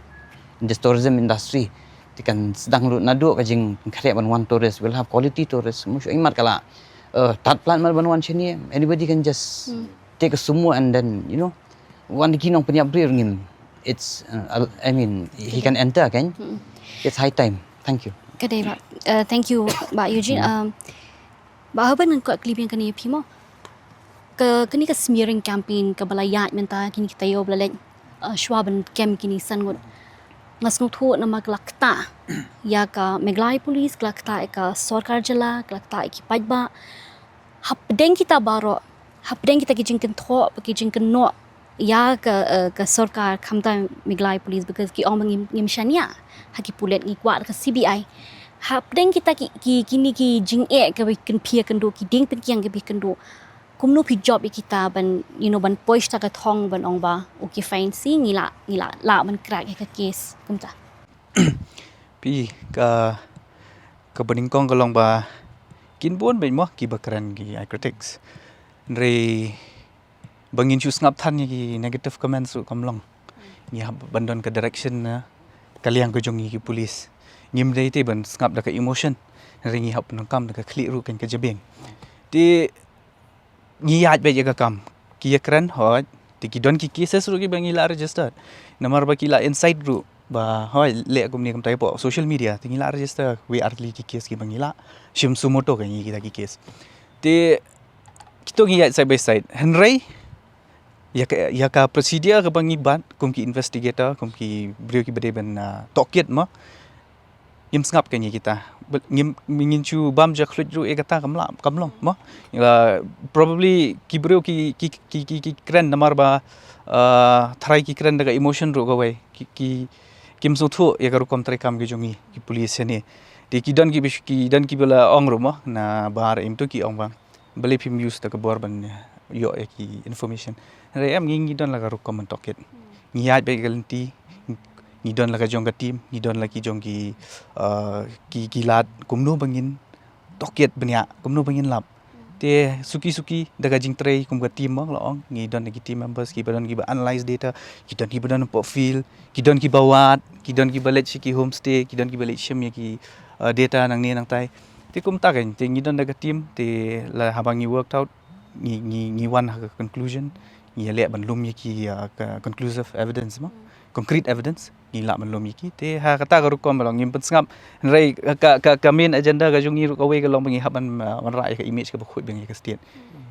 in this tourism industry. Te kan sdang ruh naduh ka jingpynkhreh ban wan tourist, we'll have quality tourist. Mush i mat ka la, uh, tad plat mar ban wan shane, anybody can just take a sumo and then, you know, wan ki nongpynïap briew ngim. It's, uh, I mean, he can enter kan. It's high time. Thank you. Ka dei ba, uh, thank you ba Eugene. Um, ba haban ngan kwah kylli biang kane ïa phi mo. Ka kane ka smearing campaign ka ba la ïaid mynta kine ki taïew ba la leit, uh, shuwa ban kem kine san ngut. Nga sngewthuh namar ka la ktah ïa ka Meghalaya Police, ka la ktah ïa ka sorkar jylla, ka la ktah ïa ki paidbah. Hapdeng kita baroh, hapdeng kita ki jingkynthoh bad ki jingkynnoh ïa ka, eh, ka sorkar khamtam Meghalaya Police, because ki ong ba ngim, ngim shaniah ha ki pulit, ngi kwah da ka C B I. Hapdeng kita ki, ki, kine ki jingeh ka ba kynpia kynduh, ki dieng pynkiang ka ba kynduh, kumno phi jop ïa kita ban, you know, ban poi sha ka thong ban ong ba okay fine, si ngi lah, ngi lah, lah ban crack ïa ka case kumta. Phi ka, ka ba nyngkong ka long ba kin bun bad mo ki ba kren ki ai critics. Hynrei ba ngin shu sngap than ïa ki negative comments ruh kam long. Ngi hap ban don ka direction na ka liang ka jong ngi ki police. Ngim dei te ban sngap da ka emotion. Hynrei ngi hap ban kam da ka khlieh ruh kan ka jabieng. Te ngi ïaid beit ïa ka kam. Ki ïa kren hoi. Te ki don ki cases ruh ki ba ngi la register. Namar ba ki la incite ruh ba hoi leh kumne kumta ïa pdeng social media. Te ngi la register wei ar tylli ki case ki ba ngi la shim suo motu ka ngi kita ki case. Te kito ngi ïaid side by side. Hynrei ïa ka, ïa ka procedure ka ba ngi bat kum ki investigator, kum ki briew ki ba dei ban, ah, tohkit mo. Ngim sngap ka ngi kita. Ngim, ngin shu bam ja khluit ruh ïa kata kam lah, kam long mo. Ïa, probably ki briew ki, ki, ki, ki, ki kren namar ba, ah, tharai ki kren da ka emotion ruh kawei. Ki, ki, kim sngewthuh ïa ka rukom treikam ki jong ngi, ki police ne. Te ki don ki ba, ki don ki ba la ong ruh mo, na bar im tu ki ong ba balei phim use da ka bor ban, eh, ïoh ïa ki information. Hynrei em ngi ngi don la ka rukom ban tohkit. Ngi ïaid beit ka lynti, ngi don la ka jong ka team, ngi don la ki jong ki, uh, ki ki lad kumno ba ngin tohkit bniah, kumno ba ngin lap. Te suki suki da ka jingtrei kum ka team mo la ong, ngi don ki team members kiba don kiba analyze data, ki don kiba don hapoh field, ki don kiba wad, ki don kiba leit sha ki homestay, ki don kiba leit shim ïa ki, uh, data nangne nangtai. Te kumta kan, te ngi don da ka team, te la haba ngi worked out, ngi ngi ngi wan ha ka conclusion, ngi ïaleh ban lum ïa ki, uh, ka conclusive evidence mo, concrete evidence, ngi lah ban lum ïa ki. Te ha kata ka rukom ba long ngim pynsngap. Hynrei ka ka ka main agenda ka jong ngi ruh kawei ka long ba ngi hap ban, uh, wanrah ïa ka image kaba khuid biang ïa ka state.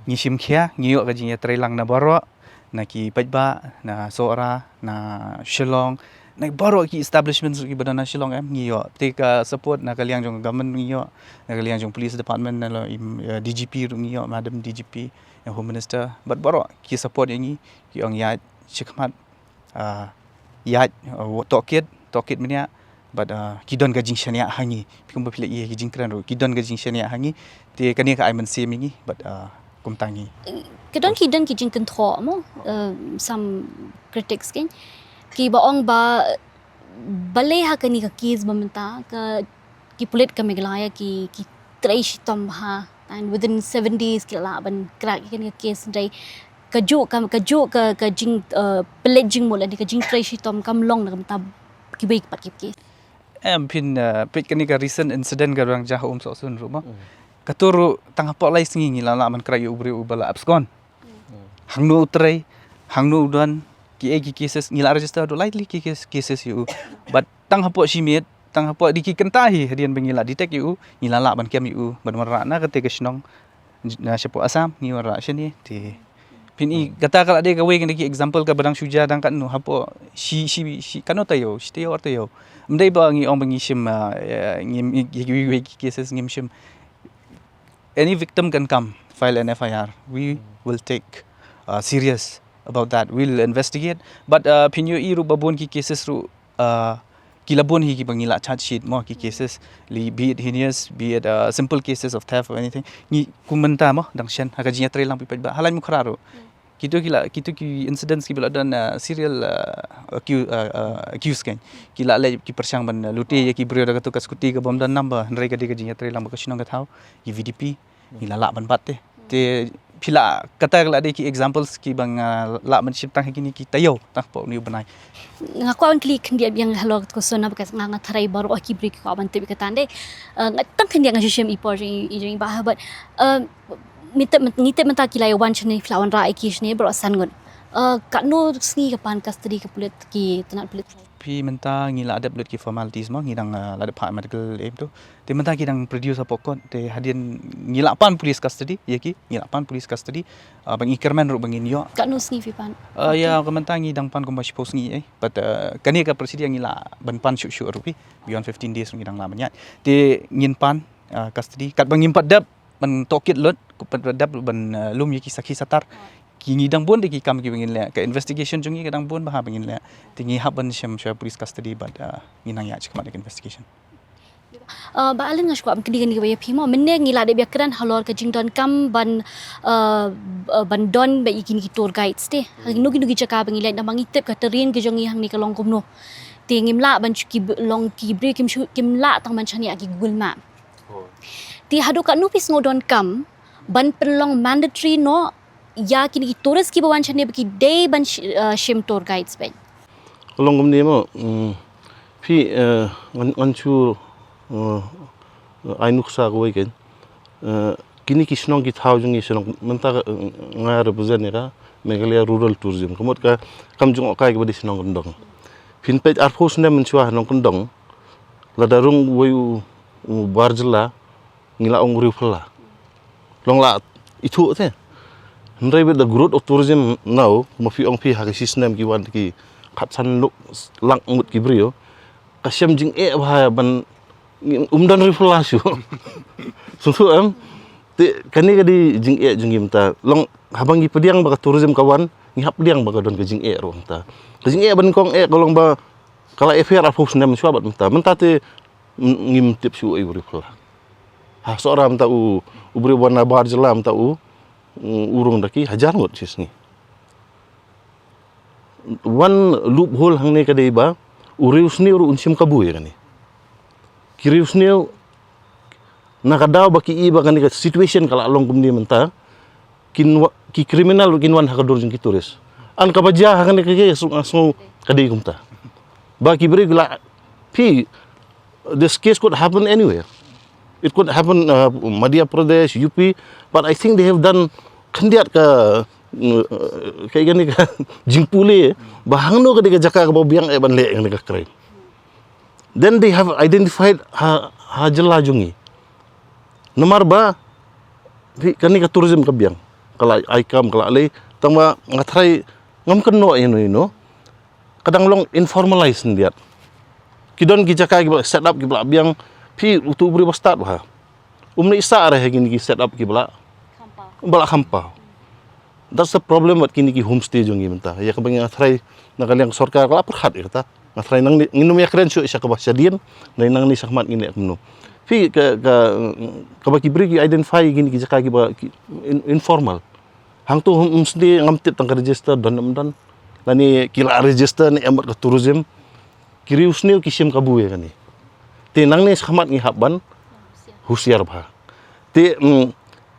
Ngi shim khia, ngi ïoh ka jingïatreilang na baroh, na ki paidbah, na Sohra, na Shillong, na baroh ki establishments ruh kiba don na Shillong em, ngi ïoh. Te ka support na ka liang jong government ngi ïoh, na ka liang jong police department, na la im, uh, D G P ruh ngi ïoh, madam D G P, ïa Home Minister, bad baroh ki support ïa ngi, ki ong ïaid shakhmat, ah, ïaid, ah, tohkit, tohkit bniah, bad, ah, ki don ka jingshaniah ha ngi. Phi kumba phi la ïa ki jingkren ruh, ki don ka jingshaniah ha ngi. Te kane ka ai mynsiem ïa ngi, bad, ah, kumta ngi. Ka don ki don ki jingkynthoh mo, uh, some critics kan, kiba ong ba balei ha kane ka case ba mynta ka ki pulit ka Meghalaya ki ki trei shitom bha, and within seven days ki lah ban crack ïa kane ka case. Hynrei kajuh ka kajuh ka ka jing, uh, pynleit jingmut lane ka jingtrei shitom kam long na ka bynta kiwei pat ki case. Em phin, uh, peit kane ka recent incident ka dang jia ha Umsohsun ruh mo. Kato ruh tang hapoh lai sngi ngi la lah ban crack ïa u briew uba la abscond. Hangno u trei, hangno u don, kiei ki cases, ngi la register haduh lai tylli ki case, cases ïa u. Bad tang hapoh shimet, tang hapoh dei ki kynta hi, hadien ba ngi la detect ïa u, ngi la lah ban kem ïa u, ban wanrah na kata ka shnong, na shapoh Assam, ngi wanrah shane, te. Phin i, kata ka la dei kawei na ki example kaba dang shu jia dang katno, hapoh shi, shi, shi, katno taïew, shi taïew, ar taïew. Ym dei ba ngi ong ba ngi shim, ah, eh, ngi, ngi, ngi, ngi, ngi, cases ngim shim. Any victim can come, file an F I R. We will take, uh, serious about that. We'll investigate. But, uh, phin ïohi ruh ba bun ki cases ruh, uh, ki la bun hi kiba ngi la charge sheet mo ki cases. Li, be it heinous, be it, uh, simple cases of theft or anything. Ngi kum mynta mo, dang shen, ha ka jingïatreilang phi paidbah. Ha Laitumkhrah ruh. Kito ki la, kito ki incidents kiba la don, uh, serial, uh, accu-, uh, uh, accused kan. Ki la leh ki pyrshang ban, uh, lute ïa ki briew da kato ka scooty kabym don number, hynrei ka dei ka jingïatreilang ba ka shnong ka thaw, ïa V D P, ngi la lah ban bat te. Te phi la, kata ka la dei ki examples kiba nga lah ban shim tang ha kine ki taïew, tang hapoh une u bnai. Nga kwah ban kylli khyndiat biang halor ka question na, because nga, nga tharai baroh ki briew ki kwah ban tip ïa kata, hynrei, uh, nga tang khyndiat nga shu shem i por jong i, i jong i Bah Herbert. Uh, Ngi tip, ngi tip mynta ki la ïa wan shane, phi la wanrah ïa ki shane baroh san ngut. Eh, katno sngi ka pan custody ka pulit, ki tnat pulit? Phi mynta ngi la dep lut ki formalities mo, ngi dang, eh, la dep phah medical aid to. Te mynta ki dang produce hapoh court, te hadien ngi la pan police custody ïa ki, ngi la pan police custody, eh, ba ngi kyrmen ruh ba ngin ïoh. Katno sngi phi pan? Eh, ïa, ka mynta ngi dang pan kumba shiphew sngi, eh. But, eh, kane ka procedure ngi la ban pan shuh shuh ruh phi, beyond fifteen days ruh ngi dang lah ban ïaid. Te ngin pan, eh, custody, katba ngim pat dep ban tohkit lut, ku pat dep ban, eh, lum ïa ki sakhi satar. Ki ngi dang bun de ki kam kiba ngin leh, ka investigation jong ngi ka dang bun bha ba ngin leh. Te ngi hap ban shem shuwa police custody bad, eh, ngi nang ïaid shakhmat ïa ka investigation. Eh, Bah Allen, nga shu kwah ban kylli kane kawei ïa phi mo, mynne ngi la dep ïakren halor ka jingdonkam ban, eh, eh, ban don bad ïa kine ki tour guides te. Ha kino kino ki jaka ba ngi leit, namar ngi tip ka terrain ka jong ngi hangne ka long kumno. Te ngim lah ban shu ki b-, long ki briew kim shu, kim lah tang ban shaniah ki Google Map. Te haduh katno phi sngew donkam ban pynlong mandatory noh ïa kine ki tourist kiba wan shane ba ki dei ban sh-, eh, shim tour guides beit? Ka long kumne mo, mm, phi, eh, ngan, ngan shu, eh, ai nuksa kawei kan. Eh, kine ki shnong ki thaw jong ngi shnong mynta ka, eh, nga represent ïa ka Meghalaya Rural Tourism. Ka mut ka kam jngohkai kaba dei shnong kyndong. Phin peit arphew snem mynshuwa shnong kyndong. Lada rung uwei u, u bar jylla, ngi la ong u riewphylla. Long la ithuh te. Hynrei with the growth of tourism now, ma phi ong phi ha ka shi snem ki wan ki khatsan lak ngut ki briew. Ka shem jingeh bha ban, um don riewphylla shuh. Sngewthuh em. Te kane ka dei jingeh jong ngi mynta. Long haba ngi pdiang ba ka tourism ka wan, ngi hap pdiang ba ka don ka jingeh ruh mynta. Ka jingeh ba nyngkong eh ka long ba ka la ïapher arphew snem mynshuwa bad mynta. Mynta te, mm, ngim tip shuh ei u riewphylla. Ha Sohra mynta u, u briew ba na bar jylla mynta u, u rung da ki hajar ngut shi sngi. One loophole hangne ka dei ba u riewsniew ruh un shim kabu ïa kane. Ki riewsniew, na ka daw ba ki i ba kane ka situation ka la long kumne mynta, kin wa-, ki criminal ruh kin wan ha ka dur jong ki tourist. An kaba jia ha kane ka case nga sngew ka dei kumta. Ba ki briew ki la, phi, this case could happen anywhere. It could happen, uh, Madhya Pradesh, U P, but I think they have done khyndiat ka, uh, ka, kane ka jingpule ba hangno ka dei ka jaka kaba biang eh ban leh kane ka crime. Then they have identified ha, ha jylla jong ngi. Namar ba phi, kane ka tourism ka biang, ka la ai kam, ka la lei, tang ba nga tharai ngam kynnoh ïa no ïa no. Ka dang long informalized khyndiat. Ki don ki jaka kiba set up kiba la biang, phi, utu u briew ba stad bha um leit sah re ha kine ki set up kiba la, ba la kham paw. That's the problem wat kine ki homestay jong ngi mynta. Ïa kaba nga tharai na ka liang sorkar ka la pyrkhat ïa kata. Nga tharai nangne ngin ym ïakren shuh sha kaba shadien, nangne sha khmat ngin leh kumno. Phi, ka, ka, kaba ki briew ki identify kine ki jaka kiba ki in-, informal. Hangto hom-, homestay ngam tip tang ka register don ne ym don. Lane ki la register ne em bad ka tourism. Ki riewsniew ki shim kabu ïa kane. Te nangne sha khmat ngi hap ban husiar bha. Te, mm,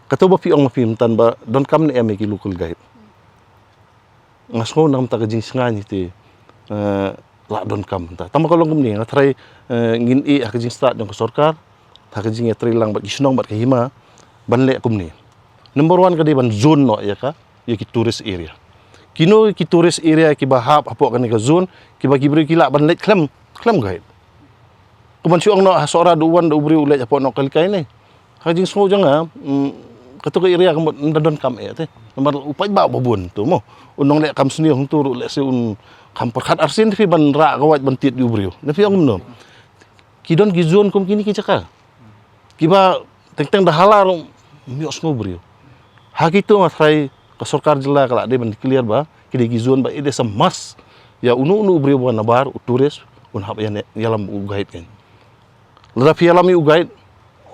kato ba phi ong ma phi mynta ba donkam ne em ïa ki local guide. Nga sngew na ka bynta ka jingsngewsih te, eh, la donkam mynta. Tang ba ka long kumne, nga tharai, eh, ngin ïeh ha ka jingstad jong ka sorkar, ha ka jingïatreilang bad ki shnong bad ka hima ban leh kumne. Number one ka dei ban zone noh ïa ka, ïa ki tourist area. Kino ki tourist area kiba hap hapoh kane ka zone, kiba ki briew ki lah ban leit khlem, khlem guide. Kumban shu ong noh ha Sohra da u wan da u briew u leit hapoh Nohkalikai ne. Ha ka jingsngew jong nga, mm, kato ka area ka mut ym da donkam eh te. Namar u paidbah ba bun to mo. Un nongleh kam sniew hangto ruh lehse un kham pyrkhat arsien te phi ban rah ka wait ban tied ïa u briew. Ne phi ong kumno. Ki don ki zone kum kine ki jaka. Kiba teng teng da hala ruh ym ïohsngew briew. Ha kito nga tharai ka sorkar jylla ka la dei ban declare ba ki dei ki zone ba it is a must. Ïa uno uno u briew ba nabar u tourist un hap ïa ne, ïalam u guide kan. Lada phi ïalam ïa u guide,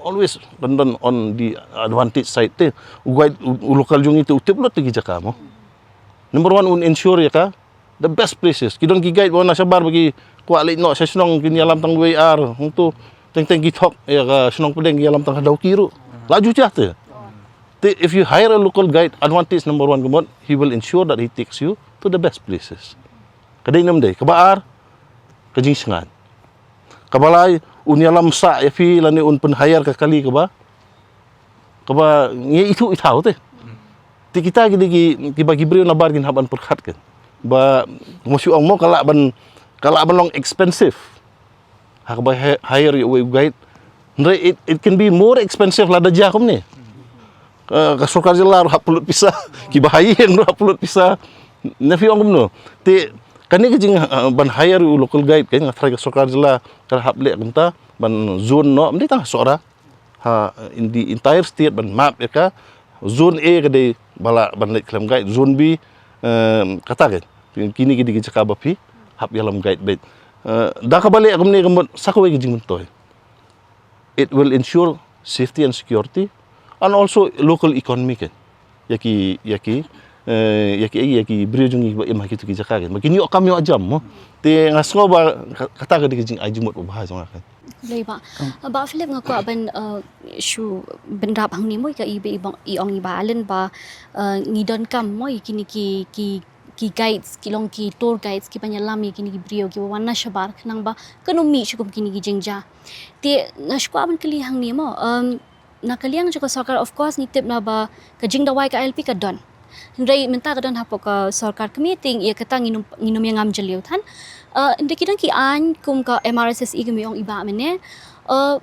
always don, don on the advantage side te. U guide u, u local jong ngi te u tip lut te ki jaka mo. Number one un ensure ïa ka the best places. Ki don ki guide ba na shabar ba ki kwah leit noh sha shnong kin ïalam tang wei ar. Hangto teng teng ki thok ïa ka shnong pdeng ki ïalam tang ha Dawki ruh. La ju jah te. Te if you hire a local guide, advantage number one ka mut, he will ensure that he takes you to the best places. Ka dei ne ym dei, kaba ar, ka jingsngewsih. Kaba lai, un ïalam sah ïa phi lane un pynhire ka kali kaba, kaba ngi ithuh ithaw te. Te kita ki dei ki, kiba ki briew nabar kin hap ban pyrkhat kan. Ba, mo shu ong mo ka lah ban, ka lah ban long expensive. Ha kaba hi-, hire ïa uwei u guide. Hynrei it, it can be more expensive lada jia kumne. Ka, ka sorkar jylla ruh hap pynlut pisa, kiba ha ïing ruh hap pynlut pisa. Ne phi ong kumno. Te kane ka jing, uh, ban hire u local guide kan, nga tharai ka sorkar jylla ka hap leh kumta ban zone noh, ym dei tang ha Sohra. Ha, in the entire state ban map ïa ka. Zone A ka dei ba lah ban leit khlem guide, zone B, um, kata kan. Kine ki dei ki jaka ba phi hap ïalam guide beit. Uh, da kaba leh kumne ka mut sa kawei ka jingmyntoi. It will ensure safety and security and also local economy kan. Ïa ki, ïa ki, eh, ïa ki, ïa ki briew jong ngi ba im ha kito ki jaka kan. Ba kin ïoh kam ïoh jam mo. Te nga sngew ba ka-, kata ka dei ka jingai jingmut ba bha jong nga kan. Khublei Bah. Bah Philip nga kwah ban, eh, shu bynrap hangne mo ïa ka i ba i bang i ong i Bah Allen ba, eh, ngi donkam mo ïa kine ki, ki ki guides, ki long ki tour guides, ki ban ïalam ïa kine ki briew, ki wan na shabar, khnang ba, kan ym mih shuh kum kine ki jingjia. Te, nga shu kwah ban kylli hangne mo, um, na ka liang jong ka sorkar, of course, ngi tip na ba, ka jingdawai ka I L P ka don. Hynrei mynta ka don hapoh ka sorkar kmie te ïa kata ngin ym, ngin ym ïa ngam jylliew than. Uh, hynrei ki don ki aiñ kum ka M R S S E kum i ong i Bah mynne. Uh,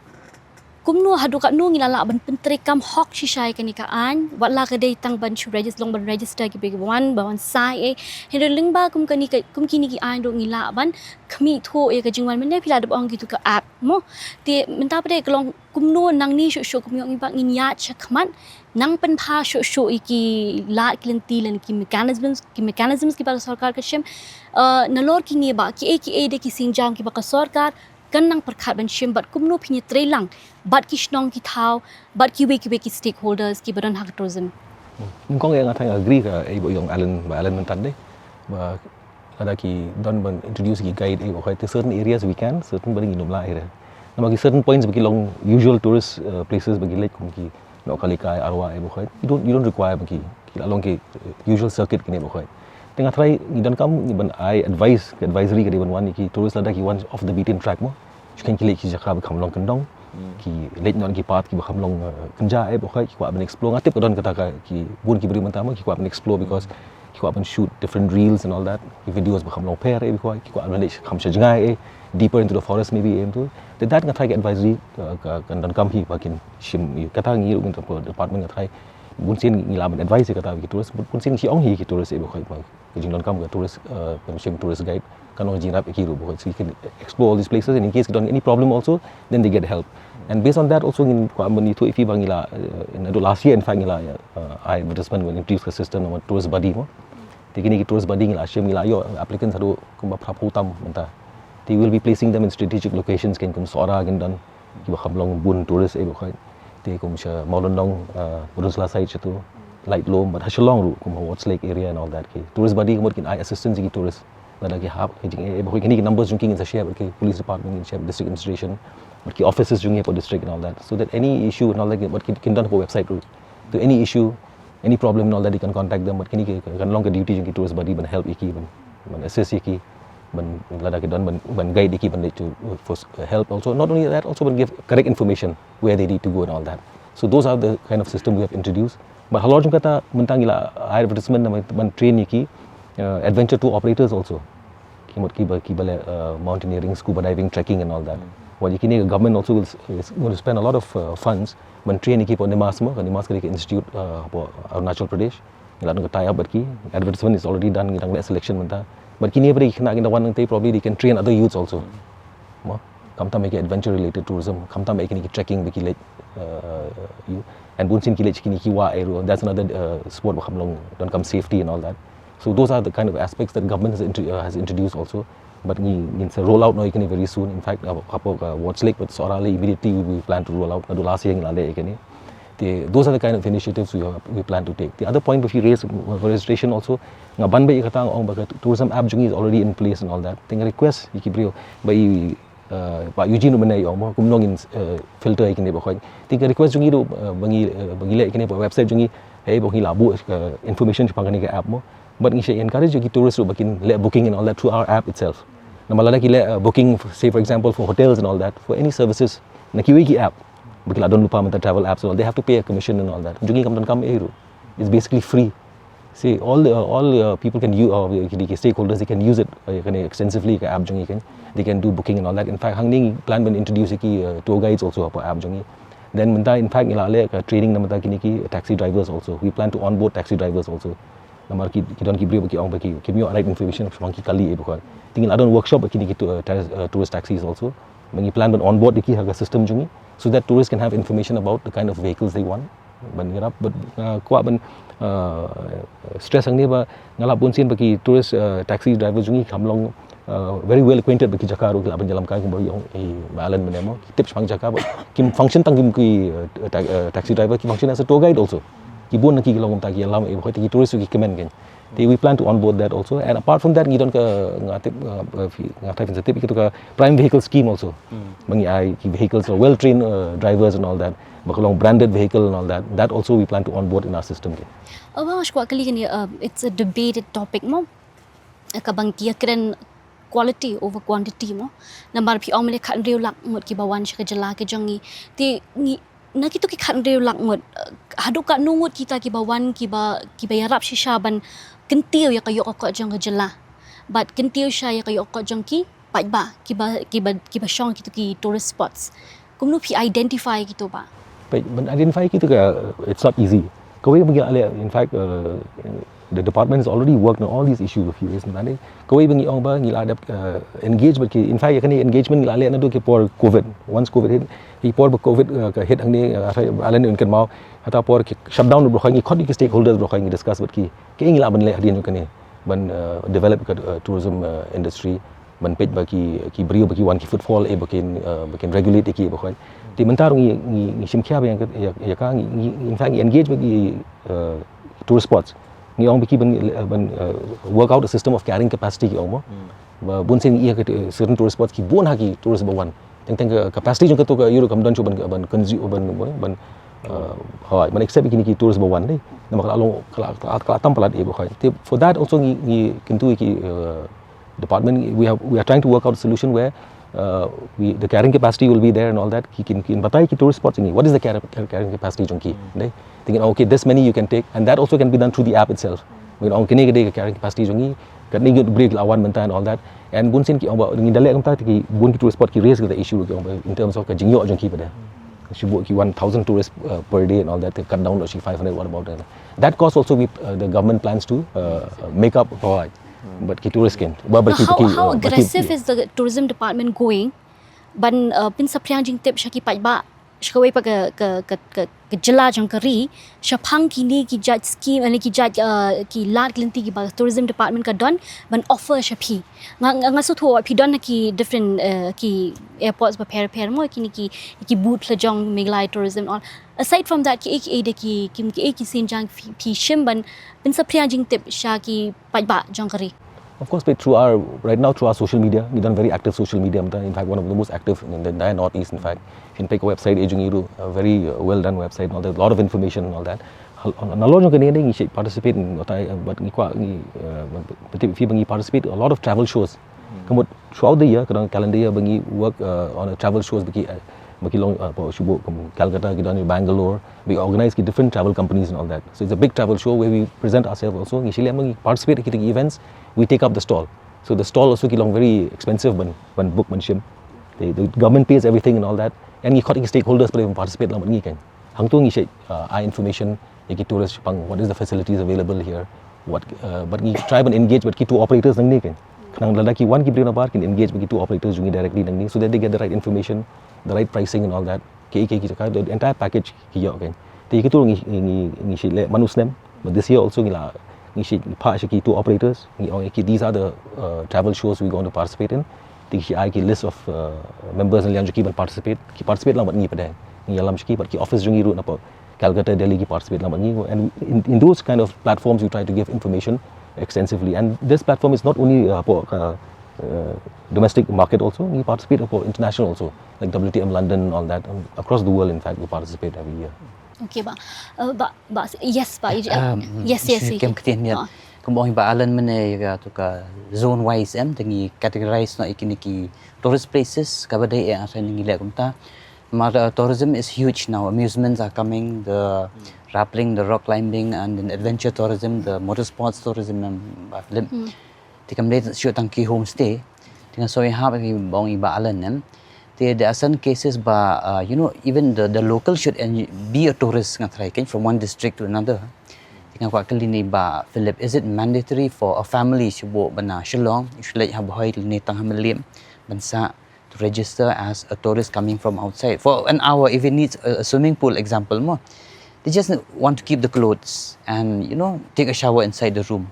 Kumno haduh katno ngi la lah ban pyntreikam hok shisha ïa kane ka aiñ, wat la ka dei tang ban shu regis-, long ban register ki briew kiba wan, ba wan sah ei. Hynrei lyngba kum kane ka, kum kine ki aiñ ruh ngi lah ban khmih thuh ïa ka jingwan mynne phi la dep ong kitu ka app mo. Te mynta pat ka long kumno nangne shuh shuh kum i ong i Bah ngin ïaid shakhmat, nang pynbha shuh shuh ïa ki lad ki lynti lane ki mechanisms, ki mechanisms kiba ka sorkar ka shim. Eh, nalor kine Bah, kiei kiei de ki sienjam kiba ka sorkar kan nang pyrkhat ban shim bad kumno phin ïatreilang bad ki shnong ki thaw bad kiwei kiwei ki stakeholders kiba don ha ka tourism. Nyngkong ïa nga tang agree ka ei ba ong Alan, Bah Alan mynta de. Ba Lada ki don ban introduce ki guide eh, ba khoi, certain areas we can, certain ba dei ngim lah eh. Namar ki certain points ba ki long usual tourist uh, places ba ki leit kum ki Nohkalikai, Arwah eh, ba khoi. You don't, you don't require ba ki, ki la long ki uh, usual circuit kine ba khoi. Te nga try, ngi donkam ngi ban ai advice, ki advisory ka dei ban wan ïa ki tourist lada ki wan off the beaten track mo. Shu kheiñ ki leit ki jaka ba kham long kyndong. Ki leit noh ki path kiba kham long uh, kynja eh, ba khoi, ki kwah ban explore. Nga tip ka don kata ka, ki bun ki briew mynta mo, ki kwah ban explore because ki kwah ban shoot different reels and all that, ki videos ba kham long pher eh, ba khoi, ki kwah ban leit kham sha jngai eh, deeper into the forest maybe eh, em tu. Te that nga try ki advisory uh, ka, kan donkam hi ba kin shim, kata ngi ruh ngi department nga try. Bun sien ngi lah ban advise ïa kata ki tourist, bun sien ki ong hi ki tourist eh, ba khoi, ba ka jingdonkam ka tourist, uh, ban shim tourist guide kan long jingïarap ïa ki ruh, ba khoi, so you can explore all these places, and in case ki don any problem also, then they get help. And based on that also, ngin kwah ban ïathuh ïa phi ba ngi la uh, naduh last year in fact ngi la uh, ai advertisement ban introduce ka system namar tourist buddy mo. Te kine ki tourist buddy ngi la shim, ngi la ïoh applicants haduh kumba phra phew tam mynta. Te we'll be placing them in strategic locations, kein kum Sohra, kein don kiba kham long bun tourist eh, ba khoi. Te kum sha Mawlynnong, uh, Pynursla side shatu, Laitlom, bad ha Shillong ruh kum ha Wards Lake area and all that. Ki tourist buddy ka mut kin ai assistance ïa ki tourist lada ki hap ka jingeh eh, ba khoi. Kine ki numbers jong ki ngin sa share bad ki police department, ngin share bad district administration, bad ki offices jong ngi hapoh district and all that, so that any issue and all that, bad ki, kin don hapoh website ruh. So any issue, any problem and all that, you can contact them, bad kine ki kan long ka duty jong ki tourist buddy ban help ïa ki, ban, ban assist ïa ki, ban, lada ki don, ban, ban guide ïa ki ban leit to uh, for s- uh, help also. Not only that, also ban give correct information where they need to go and all that. So those are the kind of system we have introduced. Bad halor jong kata mynta ngi la ai advertisement namar ban train ïa ki uh, adventure tour operators also. Ki mut kiba, kiba leh uh, mountaineering, scuba diving, trekking and all that. Wat ïa kine ka government also will, s- is going to spend a lot of uh, funds ban train ïa ki hapoh NIMAS mo, ka NIMAS ka dei ka institute uh, hapoh Arunachal Pradesh. Ngi la don ka tie up bad ki, advertisement is already done, ngi dang leh selection mynta. Bad kine ba dei ki khynnah kin da wan nangtei, probably they can train other youths also. Mo, khamtam ïa ki adventure related tourism, khamtam ïa kine ki trekking ba ki leit uh, ïa, and bun sien ki leit sha kine ki wah eh ruh, that's another uh, sport ba kham long, donkam safety and all that. So those are the kind of aspects that government has, intro, uh, has introduced also. But ngi, ngin sa roll out noh ïa kine very soon. In fact, uh, hapoh uh, Wards Lake bad Sohra Lake immediately we plan to roll out. Naduh last year ngi la leh ïa kine. Te, those are the kind of initiatives we, have, we plan to take. The other point ba phi raise, uh, registration also, nga ban beit ïa kata, nga ong ba ka tourism app jong ngi is already in place and all that. Te nga request ïa ki briew ba i uh, Bah Eugene ruh mynne i ong mo, kumno ngin uh, filter ïa kine, ba khoi. Te ka request jong ngi ruh uh, ba ngi, uh, ba ngi leh ïa kine hapoh website jong ngi, hei ba ngi la buh uh, information shaphang kane ka app mo. But ngi sa encourage ïa ki tourist ruh ba kin leh booking and all that through our app itself. Namar lada ki leh uh, booking, say for example for hotels and all that, for any services na kiwei ki app ba ki la don lypa mynta, travel apps and all, they have to pay a commission and all that. Jong ngi kam donkam ei ruh. It's basically free. See, all the, all uh, people can use, uh, ki, ki stakeholders, they can use it uh, kane extensively, ka app jong ngi kan. They can do booking and all that. In fact, hangne ngi plan ban introduce ki uh, tour guides also hapoh app jong ngi. Then mynta, in fact, ngi la leh ka training na mynta kine ki taxi drivers also. We plan to onboard taxi drivers also. Namar ki, ki don ki briew ba ki ong ba ki, kim ïoh right information shaphang ki kali eh, ba khoi. Te ngi la don workshop ba kine ki tu- uh, ta- uh, tourist taxis also. Ba ngi plan ban onboard ïa ki ha ka system jong ngi, so that tourists can have information about the kind of vehicles they want. Ban ïarap, but uh, kwah ban uh, stress hangne ba nga lap bun sien ba ki tourist uh, taxi driver jong ngi kam long uh, very well acquainted ba ki jaka ruh, ki lah ban ïalam kai, kumba ong i Bah Alan mynne mo, ki tip shaphang jaka, ba kim function tang kim ki uh, ta- uh, taxi driver, ki function as a tour guide also. Ki bun na ki ki long kumta, ki ïalam eh, ba khoi, te ki tourist ruh ki kmen kan. Te we plan to onboard that also. And apart from that, ngi don ka, nga tip, uh, uh, phi- nga tip phin sa tip ïa kito ka prime vehicle scheme also. Ba ngi ai ki vehicles, uh, well trained uh, drivers and all that. Ba ka long branded vehicle and all that. That also we plan to onboard in our system kan. Oh, ba nga shu kwah kylli kane, uh, it's a debated topic mo. Kaba ngi ïakren quality over quantity mo. Namar phi ong mynne khathynriew lak ngut kiba wan sha ka jylla ka jong ngi. Te ngi, na kito ki khathynriew lak ngut, uh, haduh katno ngut kita kiba wan, kiba, kiba ïarap shisha ban kyntiew ïa ka ïoh ka kot jong ka jylla. Bad kyntiew shisha ïa ka ïoh ka kot jong ki paidbah, kiba, kiba, kiba shong kito ki tourist spots. Kumno phi identify kito, Bah? Peit, ban identify kito ka, it's not easy. Kawei ba ngi la leh, in fact, uh, the department has already worked on all these issues a few years mynta. Kawei ba ngi ong ba ngi la dep uh, engage bad ki, in fact ïa kane engagement ngi la leh naduh ki por covid. Once covid hit, ki por ba covid uh, ka hit hangne, uh, Bah Alan un kynmaw, hata por ki shutdown, ba khoi ngi khot ïa ki stakeholders, ba khoi ngi discuss bad ki, kaei ngi lah ban leh hadien jong kane ban uh, develop ka uh, tourism uh, industry, ban peit ba ki, ki briew ba ki wan, ki footfall eh, ba kin uh, ba kin regulate ïa ki, ba khoi. Te mynta ruh ngi, ngi, ngi shim khia ba ïa, ïa, ïa ka ngi, ngi, in fact ngi engage bad ki uh, tourist spots. Ngi ong ba ki ban, eh, ban, eh, work out a system of carrying capacity ki ong mo. Ba bun sien ngi ïa ka, eh, certain tourist spots ki bun ha ki tourist ba wan. Teng teng ka capacity jong kato ka ïa ruh kam don shuh ban, ban consume ban, ban, ban, eh, hoi, ban accept ïa kine ki tourist ba wan dei. Namar ka la long, ka la, ka la, ka la tam palat ïa ba hoi. Te for that also ngi, ngi kyntu ïa ki, eh, department, we have, we are trying to work out a solution where, uh, we, the carrying capacity will be there and all that. Ki kin, kin batai ki tourist spots ngi. What is the car-, car-, carrying capacity jong ki? Dei. Thinking, okay, this many you can take, and that also can be done through the app itself. Ngi ong kine ka dei ka carrying capacity jong ngi, katne ngi bri la wan mynta and all that. And bun sien ki ong ba ngi da leh kumta te ki bun ki tourist spot ki raise the issue ki ong ba in terms of ka jingïoh jong ki pat de. Shu buh ki one thousand tourists, uh, per day and all that, cut down to five hundred, what about that? That cost also we, uh, the government plans to, uh, make up for it. But ki tourist kin, ba, ba ki, How, ki, how uh, ba ki, aggressive is the tourism department going? Ban, uh, pynsaphriang jingtip sha ki paidbah, sha kawei pat ka, ka, ka, ka, ka jylla jong ka ri, shaphang kine ki jait scheme, eh, ki jait, uh, ki lad ki lynti kiba tourism department ka don ban offer sha phi. Nga, nga, nga sngewthuh phi don ha ki different, uh, ki airports bapher bapher mo, kine ki, ki booth la jong Meghalaya Tourism all. Aside from that, kiei kiei de ki, ki, kiei ki sienjang phi, phi shim ban pynsaphriang jingtip sha ki paidbah jong ka ri? Of course, but through our, right now through our social media, ngi don very active social media mynta. In fact, one of the most active in the entire Northeast, in fact. Phin peit ka website eh jong ngi ruh, a very, uh, well done website and all that, lot of information and all that. Hal-, nalor jong kane ngi shait participate, ngi kwah, ngi, uh, phi ba ngi participate a lot of travel shows. Ka mut throughout the year, ka don calendar year ba ngi work, uh, on a travel shows ba ki, uh, ba ki long, uh, shu buh kum Calcutta, ki don Bangalore, we organize ki different travel companies and all that. So it's a big travel show where we present ourselves also. Ngi shim lem, ngi participate ki events, we take up the stall. So the stall also ki long very expensive ban, ban book ban shim. The, the government pays everything and all that. And ngi khot ki stakeholders ban participate lang bad ngi kan. Hangto ngi shait, uh, ai information ïa ki tourist shaphang, what is the facilities available here, what, uh, bad ngi try ban engage bad ki tour operators nangne kan. Khnang lada ki wan ki briew nabar kin engage bad ki tour operators jong ngi directly nangne so that they get the right information, the right pricing and all that. Ki, ki, ki, the entire package ki ïoh kan. Te ïa kito ngi, ngi, ngi shait leh man u snem. But this year also ngi la, ngi shait phah sha ki tour operators, ngi ong ïa ki, these are the, uh, travel shows we going to participate in. Te ngi shait ai ki list of, uh, members na liang jong ki ban participate, ki participate lang bad ngi pat de. Ngi ïalam sha ki bad ki office jong ngi ruh na Calcutta, Delhi ki participate lang bad ngi. And in, in those kind of platforms we try to give information extensively. And this platform is not only, uh, for, uh, uh, domestic market also, we participate for international also, like W T M London and all that, and across the world, in fact, we participate every year. Okay, ba, uh, ba, ba, yes, ba, uh, Um, yes, yes, yes. Kem ktien ïa. Ah. Kumba ong i Bah Alan mynne ïa kato ka zone wise em, te ngi categorize noh ïa kine ki tourist places, kaba dei eh, ngi leh kumta. Mar, uh, tourism is huge now. Amusements are coming, the rappelling, the rock climbing, and then adventure tourism, the motorsports tourism, em, Bah Philip. Te kam dei shuh tang ki homestay. Te nga soi hap ki ba ong i Bah Alan em. Te there are some cases ba, uh, you know, even the, the local should en-, be a tourist nga tharai kan from one district to another. Te nga kwah kylli ïa i Bah Philip, is it mandatory for a family shu buh ban na Shillong, shu leit ha Bhoi lane tang ha Mylliem ban sah to register as a tourist coming from outside for an hour if he needs a, a swimming pool example mo. They just want to keep the clothes and, you know, take a shower inside the room.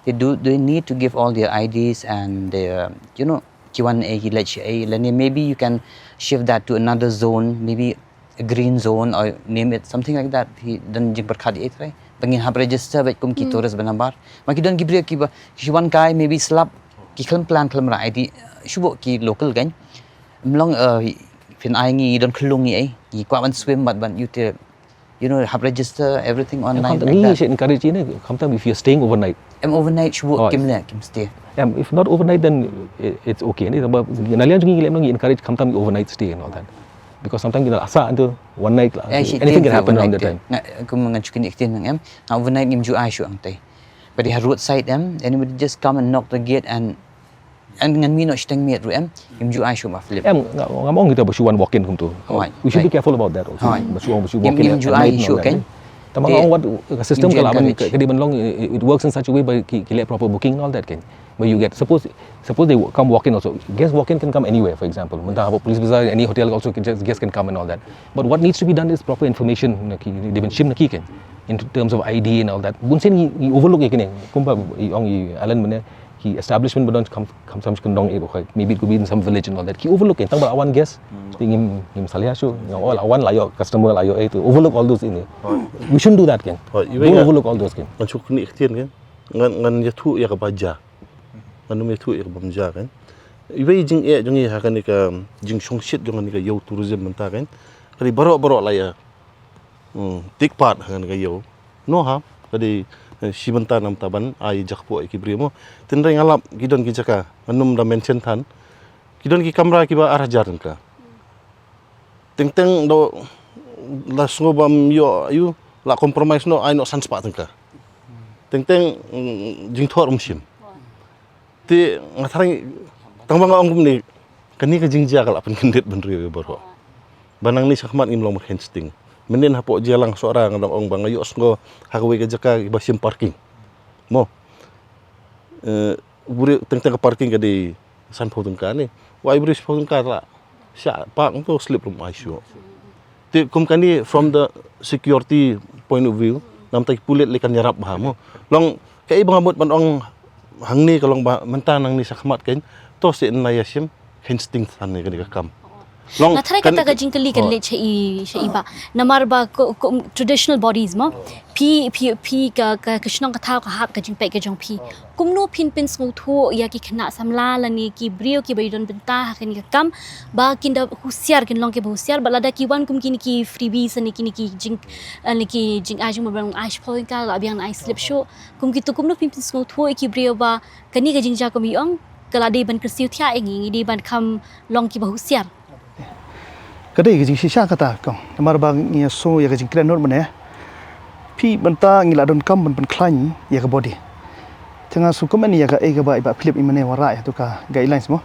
They do, they need to give all their I Ds and their, you know, Q and A, let's say, lane maybe you can shift that to another zone, maybe a green zone or name it, something like that. Phi don jingpyrkhat ïa i trai. Ba ngin hap register bad kum ki tourist ba nabar. Ma ki don ki briew kiba, ki wan kai, maybe slap, ki khlem plan khlem ra I D, shu buh ki local kan. Mlong, uh, phin ai ngi don khlung ngi ai, ngi kwah ban swim bad ban ïa te, you know, hap register everything online like that. Ngi encourage ïa ne, khamtam if you're staying overnight. Em overnight shu buh kim leh, kim stay. Em, if not overnight, then i-, it's okay. Ni, ba, na liang jong ngi leh ngi encourage khamtam overnight stay and all that. Because sometimes kita asa into one night lah. Eh, anything can happen around the time. Nga, kum ngan shu kynnoh ktien nang em. Nga overnight ngim ju ai shuh hangtai. But the roadside em, anybody just come and knock the gate and And ngan mih noh shiteng miet ruh em, ngim ju ai shuh Bah Philip. Em, nga, ngam ong kita ba shu wan walk in kumto. We should be careful about that also. Ba shu wan, ba shu walk in at night and all that. Tang ba nga ong what, ka system ka lah ban, ka dei ban long, it, it works in such a way ba ki, ki leh proper booking and all that kan. Where you get, suppose, suppose they come walk in also. Guest walk in can come anywhere, for example. Mynta ha Police Bazar, any hotel also, can just, guest can come and all that. But what needs to be done is proper information, na ki, dei ban shim na ki kan. In terms of I D and all that. Bun sien ngi, ngi overlook ïa kine. Kumba i ong i Alan mynne, ki establishment ba don kam kam sam shu kyndong eh, okay, maybe it could be in some village and all that. Ki overlook eh, tang ba la wan guest. Te ngim ngim salia shuh. Nga ong la wan la ïoh customer la ïoh eh, to overlook all those things. We shouldn't do that, kan. Hooid, iwei Don't nga overlook all those, kan. Ngan shu knieh ktien, kan. Ngan ngan ïathuh ïa kaba jia. Ngan ym ïathuh ïa kaba ym jia, kan. Iwei i jingeh jong ngi ha kane ka jingshongshit jong kane ka ïew tourism mynta, kan. Ka dei baroh baroh la ïa Hmm, take part ha kane ka ïew. Nangta ka dei, eh, shi bynta namar ban ai jaka phuh ïa ki briew mo. Tynrai nga lap ki don ki jaka, ngan ym da mention than. Ki don ki kamra kiba ar hajar tyngka. Teng teng da la sngew bym ïoh aïu, la compromise noh, ai noh san spah tyngka. Teng teng, mm, jingthor um shim. Te nga tharai tang ba nga ong kumne, kane ka jingjia ka la pynkyndit bynriew ïa baroh. Ba nangne shakhmat ngim long ban kheiñ sting. Mynnin hapoh Jaiñtia Sohra nga dang ong ba nga ïohsngew ha kawei ka jaka ba shim parking. Mo. Eh, u briew teng teng ka parking ka dei sanphew tyngka ne. Wei briew sanphew tyngka la shah park, to slip ruh ym ai shuh. Te kum kane, from the security point of view, namar ki pulit lei kan ïarap bha mo. Long kaei ba nga mut ban ong hangne ka long ba mynta nangne shakhmat, kan, to shu ïa shim, kan sting than ïa kane ka kam. Long nga tharai kata ka jingkylli kan leit sha i, sha i Bah. Namar ba ko, ko traditional bodies mo. Phi, phi, phi ka, ka, ka shnong ka thaw ka hap ka jingpeit ka jong phi. Kumno phin pynsngewthuh ïa ki khynnah samla lane ki briew kiba ïadon bynta ha kane ka kam ba kin da husiar, kin long kiba husiar, ba lada ki wan kum kine ki freebies ne kine ki jing, eh, ne ki jingai jingmut ba ai shiphew tyngka la biang ai slip shuh. Kum kito kumno phin pynsngewthuh ïa ki briew ba kane ka jingjia kum i ong ka la dei ban kyrsiew thiah ïa ngi, ngi dei ban kham long kiba husiar. Ka dei ka jingshisha kata kong. Namar ba ngi sngew ïa ka jingkren nud mynne. Phi mynta ngi la donkam ban pynkhlaiñ ïa ka body. Te nga sngew kumne ïa kaei kaba i Bah Philip i mynne wanrah ïa tu ka guidelines mo.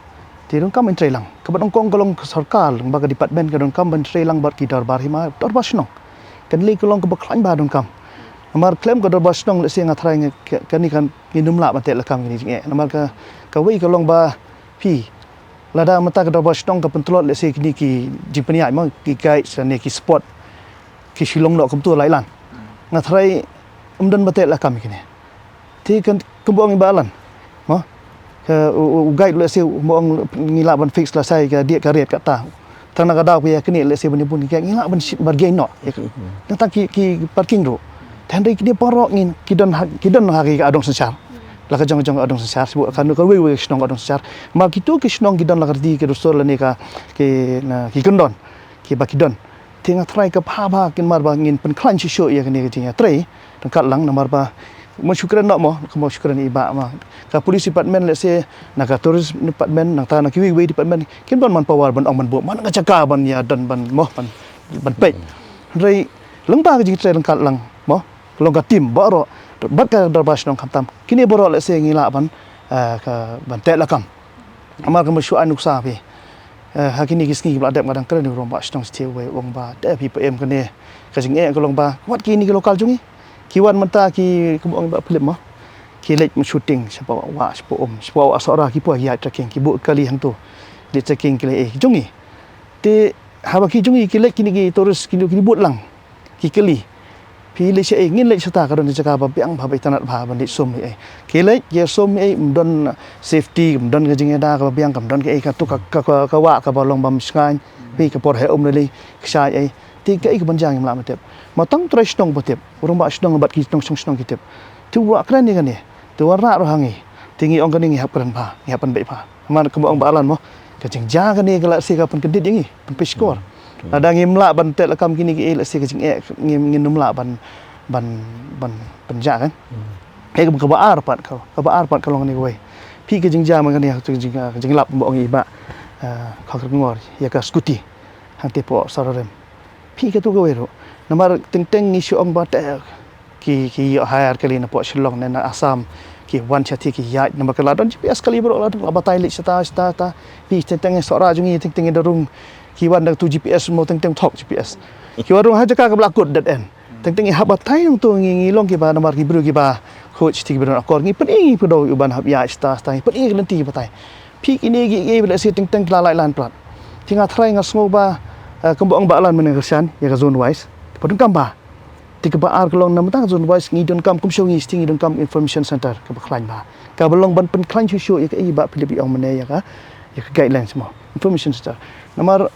Te donkam ban trei lang. Kaba donkam ka long ka sorkar, ba ka department ka donkam ban trei lang bad ki dorbar hima, dorbar shnong. Kan lei ka long kaba khlaiñ ba donkam. Namar khlem ka dorbar shnong lehse nga tharai ngi ka, kane kan ngin ym lah ban teh lakam kine jingeh. Namar ka, kawei ka long ba phi, lada mynta ka dorbar shnong ka pyntlot lehse kine ki jingpynïaid mo, ki guide sa ne ki spot, ki shu long noh kumto lai lan. Nga tharai ym don ba teh lakam kine. Te kan kumba ong i Bah Alan mo, ka u, u, u guide lehse mo ong ngi lah ban fix la sai ka diet ka riat kata. Tang na ka daw ka ïa kane lehse ban ïa bun ka ngi lah ban shit bargain noh. Ïa ka, tang ki, ki parking ruh. Te hynrei kine baroh ngin ki don ha, ki don ha ki adong synshar. La ka jong jong adong synshar, sibuk ka nu ka wei wei shnong adong synshar. Ma kito ki shnong ki don la ka riti ki dustur lane ka ki na ki kyndon. Kiba ki don. Te nga tharai ka bha bha kin mar ba ngin pynkhlaiñ shuh shuh ïa kane ka jingïatrei. Ryngkat lang namar ba mo shu kren noh mo, ka mo shu kren i Bah ma. Ka police department lehse, na ka tourism department, nangta na kiwei kiwei department, kin don manpower ban ong ban buh man ka jaka ban ïa don ban mo ban, ban peit. Hynrei lyngba ka jingtrei ryngkat lang mo, long ka team baroh, bad ka dorbar shnong khamtam. Kine baroh lehse ngi lah ban, eh, ka ban teh lakam. Namar ka ma shu ai nuksa phi. Eh, ha kine ki sngi ba la dep nga dang kren ruh ba shnong stie wei ong ba te phi pa em kane ka jingeh ka long ba wat kine ki local jong ngi. Ki wan mynta ki kumba ong Bah Philip mo. Ki leit ma shooting shapoh wah shapoh um, shapoh wah Sohra ki poi ïaid trekking, ki buh kali hangto. Leit trekking ki leit eh jong ngi. Te haba ki jong ngi ki leit kine ki tourist kine ki buh lang. Ki kylli. Phi leit shaei, ngin leit shata, ka don ka jaka ba biang bha ba itynnad bha ban leit sum ei. Ki leit ki sum ei, ym don safety, ym don ka jingïada kaba biang, kam don kaei, kato ka, ka, ka, ka wah kaba long bym shngaiñ. Phi ka por heh um lei, ka shai ei. Te kaei kaban jia ngim lah ban tip. Ma tang trai shnong ba tip, u rangbah shnong bad ki nongshong shnong ki tip. Te u wah kren ïa kane. Te wanrah ruh ha ngi. Te ngi ong kane ngi hap kren bha, ngi hap pynbeit bha. Namar kumba ong Bah Alan mo, ka jingjia kane ka lehse ka pynkyndit ïa ngi, pynpyskor. Lada ngim lah ban teh lakam kine kiei lehse ka jingeh ngim, ngin ym lah ban, ban, ban pynjah kan. Ïa kaba ar pat ka, kaba ar pat ka long kane kawei. Phi ka jingjia ma kane ka jing, ka jinglap ba ong i Bah, eh, Khongkyrngor ïa ka scooty hangtei poh Sohra Rim. Phi kato kawei ruh. Namar teng teng ngi shu ong ba te ki, ki ïoh hire kali na poh Shillong ne na Assam, ki wan shatei ki ïaid, namar ka la don G P S kali baroh, la don, la batai leit shata shata shata. Phi teng teng Sohra jong ngi teng teng da rung, ki wan da tu G P S mo, teng teng thok G P S. Ki wan rung ha jaka kaba la kut dead end. Teng teng i hap batai nangto ngi, ngi long kiba namar ki briew kiba khuid shatei kiba don akor, ngi pyni ngi pyndonkam u ban hap ïaid shata shata, ngi pyni ka lynti ki batai. Phi kine ki, ki lehse teng teng ki la lait lan palat. Te nga tharai nga sngew ba, eh, kumba ong Bah Alan mynne kyrshan ïa ka zone wise. Te pat donkam ba Te kaba ar ka long namar tang zone wise ngi donkam kum shu ngi sting ngi donkam information center kaba khlaiñ bha. Kaba long ban pynkhlaiñ shuh shuh ïa ka i ba Philip i ong mynne ïa ka ïa ka guidelines mo. Information center. Namar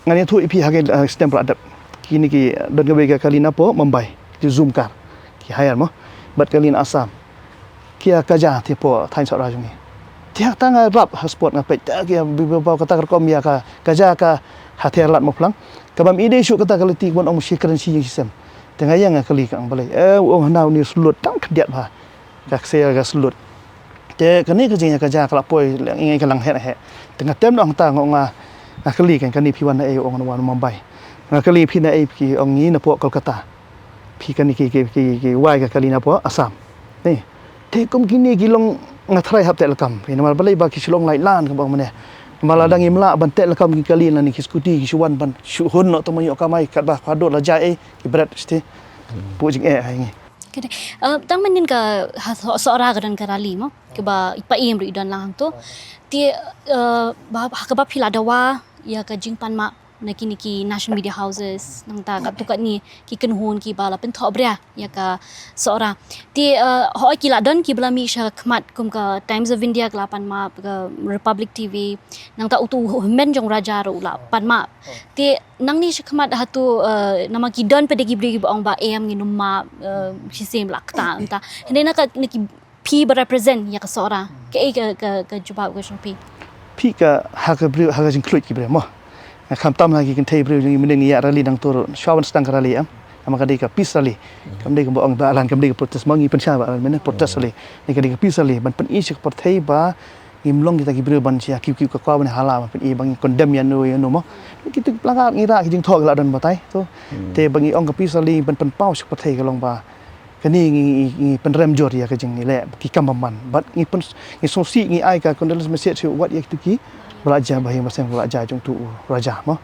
ngan ïathuh ïa phi ha ka, eh, stem pla dep. Kine ki, eh, don kawei ka kali na po Mumbai. Ki Zoom car. Ki hire mo. Bad kali na Assam. Ki ïa ka ja te po thaiñ Sohra jong ngi. Te ha tang nga rap ha spot nga peit te ki ïa bi ba kata ka rukom ïa ka ka ja ka ha te lad mo phlang. Ka bam ide shu kata ka lati ban ong shi kren shi ïing shi sem. Te nga ïa nga kali ka ang balei. Eh, u ong hana u ni slut tang khyndiat bha. Ka ksel ka slut. Te kane ka jing ïa ka ja ka la poi ngi ka lang heh heh. Te nga tem noh hangta nga ong nga nga kali kan kane phi wan na ei u ong na wan Mumbai. Nga kali phi na ei phi ong ngi na po Kolkata. Phi kane ki ki ki ki wai ka kali na po Assam. Ni. Te kum kine ki long nga tharai hap teh lakam. Phi namar balei ba ki shu long lai lan ka ba mane. Namar lada ngim lah ban teh lakam ki kali na ni ki scooty ki shu wan ban shu hun noh tama ïoh kamai katba khadot la ja ei ki bret shite. Pu jing eh hai ngi. Kede, eh, tang manin ka ha so, Sohra ka don ka rally mo. Kaba i pa im ri don lang hangto. Ti, eh, ba, ha kaba phi la dawa ïa ka jingpan map na kine ki national media houses nangta katto katne ki kynhun kiba la pynthoh bria ïa ka Sohra. Ti, eh, hooid ki la don kiba la mih sha khmat kum ka Times of India ka la pan map, ka Republic T V, nangta utu u hynmen jong Raja ruh u la pan map. Ti nangne sha khmat hato, eh, namar ki don pat de ki briew kiba ong ba em ngin ym map, eh, shisien la kata mynta. Hynrei na ka na ki phi ba represent ïa ka Sohra. Kaei ka ka ka jubab ka jong phi? Phi ka ha ka briew ha ka jingkhluit ki briew mo. Nga kham tam ha ki kynthei briew jong ngi mynne ngi ïa rally nangto ruh shuwa ban sdang ka rally em. Namar ka dei ka peace rally. Kam dei ka ba ong ba lan kam dei ka protest mo ngi pynshai ba lan mynne protest rally. Ni ka dei ka peace rally ban pyni sha ka pyrthei ba ngim long kita ki briew ban sha kiw kiw ka kwah ban hala ban pyni ba ngi condemn ïa no ïa no mo. Kita ki plakat ngi rah ki jingthoh ki la don batai to. Te ba ngi ong ka peace rally ban pynpaw sha ka pyrthei ka long ba kane ngi ngi pynrem jur ïa ka jingïaleh ki kam bymman bad ngi pyn ngi sngewsih ngi ai ka condolence message sha wat ïa kitu ki ba la jia ba hi ba sem ba la jia jong tu u Raja mo.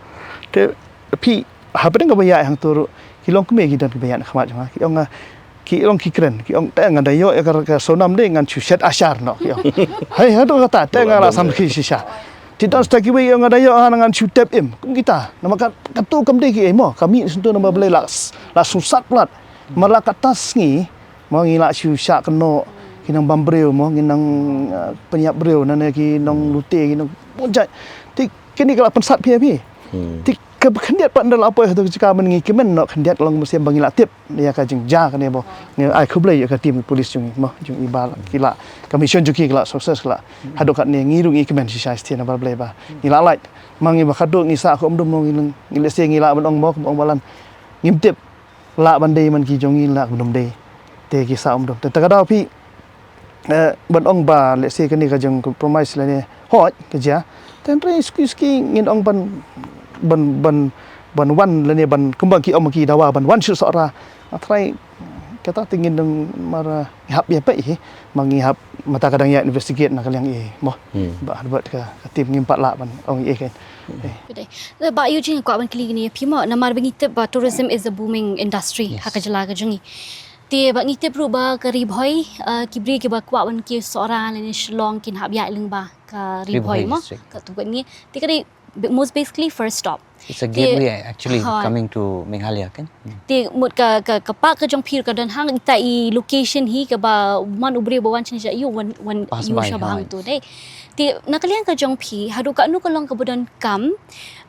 Te phi hapdeng kaba ïaid hangto ruh ki long kmie ki don kiba ïaid na khmat jong nga ki ong nga ki long ki kren ki ong te ngan da ïoh ïa ka ka Sonam de ngan shu shet ashar noh ki ong. Hai ha to kata te nga la sam ki shisha. Ti don sta kiwei ki ong nga da ïoh ha ngan shu tep im kum kita namar ka katu kam dei ki ei mo kami sentu namar Blei la la sumsat plat. Mar la kata sngi mo ngi la shu shah kynnoh ki nang bam briew mo ngi nang, eh, pynïap briew nane ki nang lute ki nang bun jait. Ti kine ki la pynsat phi phi. Ti ka khyndiat pat nda la poi ha tu ka jaka men ngi kmen noh khyndiat long mynsiem ba ngi la tip ïa ka jingjia kane mo. Ngi ai khublei ïa ka team police jong ngi mo jong i ba ki la ka mission jong ki ki la success ki la haduh katne ngi ruh ngi kmen shisha shisha na ba Blei ba ngi la lait. Ma ngi ba khadduh ngi sah ka um dum mo ngi ngi lehse ngi la ban ong mo kum ong ba lan ngim tip. Lah ban dei man ki jong ngi lah ban dum dei. Te ki sa um dum. Te ta ka daw phi, eh, ban ong ba lehse kane ka jong compromise lane hooid ka jia. Te hynrei suki suki ngin ong ban ban ban ban wan lane ban kumba ki ong ki dawa ban wan shu Sohra. Nga tharai kata te ngin dang mar, eh, ngi hap ïa peit hi. Ma ngi hap mynta ka dang ïa investigate na ka liang i mo. Ba ha bad ka ka team ngim pat lah ban ong i kan. Ba ïoh jing kwah ban kylli kane ïa phi mo namar ba ngi tip ba tourism is a booming industry ha ka jylla ka jong ngi. Te ba ngi tip ruh ba ka Ri Bhoi, eh, ki briew kiba kwah ban kiew Sohra lane Shillong kin hap ïaid lyngba ka Ri Bhoi mo ka tu ka ngi. Te ka dei most basically first stop. It's a gateway actually coming to Meghalaya kan. Te mut ka ka ka park ka jong phi ka don hang ita i location hi kaba man u briew ba wan shin sha ïu wan wan ïu sha ba hang tu dei. Te na ka liang ka jong phi haduh ka nu ka long kaba don kam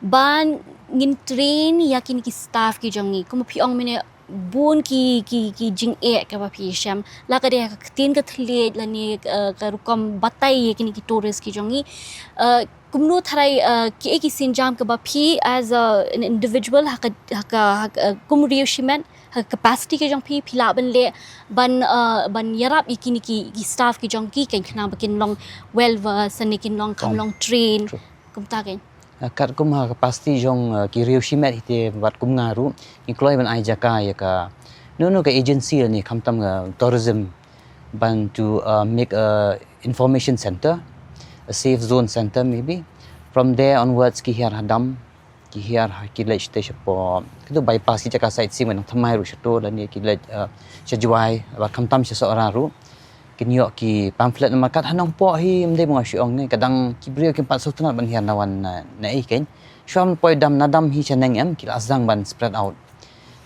ban ngin train ïa kine ki staff ki jong ngi kum phi ong mine bun ki ki ki jingeh kaba phi shem la ka dei ka ktien ka thylliej lane, eh, ka rukom batai ïa kine ki tourist ki jong ngi. Eh, kumno tharai, eh, ki ei ki sienjam kaba phi as a, an individual ha ka ha ka ha ka, eh, kum riew shimet ha ka capacity ka jong phi phi lah ban leh ban, eh, ban ïarap ïa kine ki ki staff ki jong ki kan khnang ba kin long well versed ne kin long kham long train. Kumta kan. Ah, katkum ha ka capacity jong, eh, ki riew shimet hi te bad kum nga ruh ngi kloi ban ai jaka ïa ka no no ka agency ne khamtam ka tourism ban to, uh, make a information center, a safe zone center maybe. From there onwards ki hiar ha Dam, ki hiar ha ki leit sha te shapoh. Kitu bypass ki jaka sightseeing ban thymmai ruh shato lane ki leit, uh, sha Jowai bad khamtam sha Sohra ruh. Kin ïoh ki pamphlet namar kat ha Nongpoh hi ym dei ba nga shu ong ne ka dang ki briew kim pat sngewtynnat ban hiar na wan na, na ei kan. Shuwa ban poi Dam na Dam hi shaneng em ki la sdang ban spread out.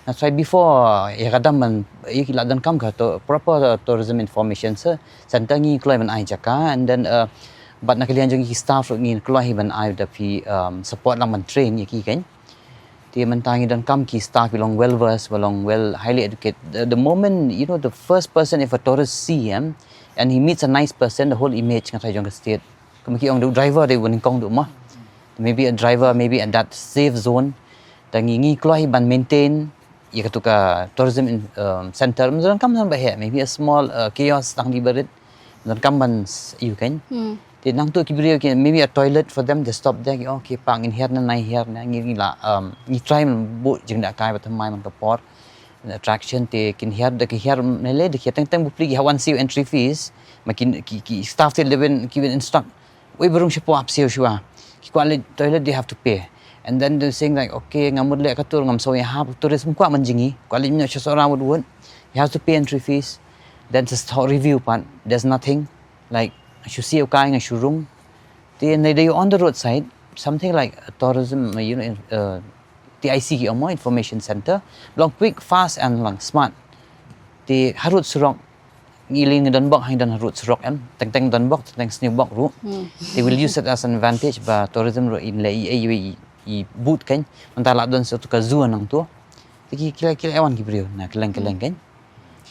That's why before, ïa ka dam ban, ïa ki la donkam ka to, proper, uh, tourism information se-, center, ngi kloi ban ai jaka, and then, uh, bad na ka liang jong ki staff ruh ngi kloi ban ai da phi, um, support lang ban train ïa ki, kan. Te mynta ngi donkam ki staff ba long well versed, ba long well highly educated. The, the moment, you know, the first person, if a tourist see him and he meets a nice person, the whole image nga tharai jong ka state. Kumba ki ong, u driver dei u nyngkong duh mo. Maybe a driver, maybe at that safe zone. Te ngi, ngi kloi ban maintain ïa katu ka tourism in, um, center. Mynta donkam ban ba heh, maybe a small, uh, kiosk tang dei barit. Donkam ban s-, ïa, kan. Hmm. Te nangtu ki briew ki, maybe a toilet for them, they stop there. Ki, okay, pa, ngin hiar na, nai hiar na, ngi, ngi la, um, ngi try ban buh jingïadei bad thymmai man ka por. Attraction te kin hiar, da ki hiar ne lei, da ki hiar teng teng bapli ki hap wan siew entry fees. Ma ki, ki, ki staff te leh ban, ki ban instruct. Wei, ba rung shapoh hap siew shuwa. Ki kwah leit toilet, they have to pay. And then they're saying like, okay, ngam mut leh ka tour, ngam sngew ïahap, tourist ym kwah ban jngi. Kwah leit mynno sha Sohra wut wut. You have to pay entry fees. Then just review pat, there's nothing. Like, shu siew kai, nga shu rung. Te nai dei on the roadside, something like a tourism, uh, you know, uh, T I C ki ong mo, information center. Long quick, fast and long smart. Te harud surok, ngi lei ngi don bok, hang don harud surok em. Teng teng don bok, teng teng sniew bok ruh. Hmm. They will use it as an advantage ba tourism ruh in lei i, i, i, i boot, kan. Mynta la don satu ka zoo nangtu. Te ki, ki la, ki la wan ki briew na kylleng kylleng, kan.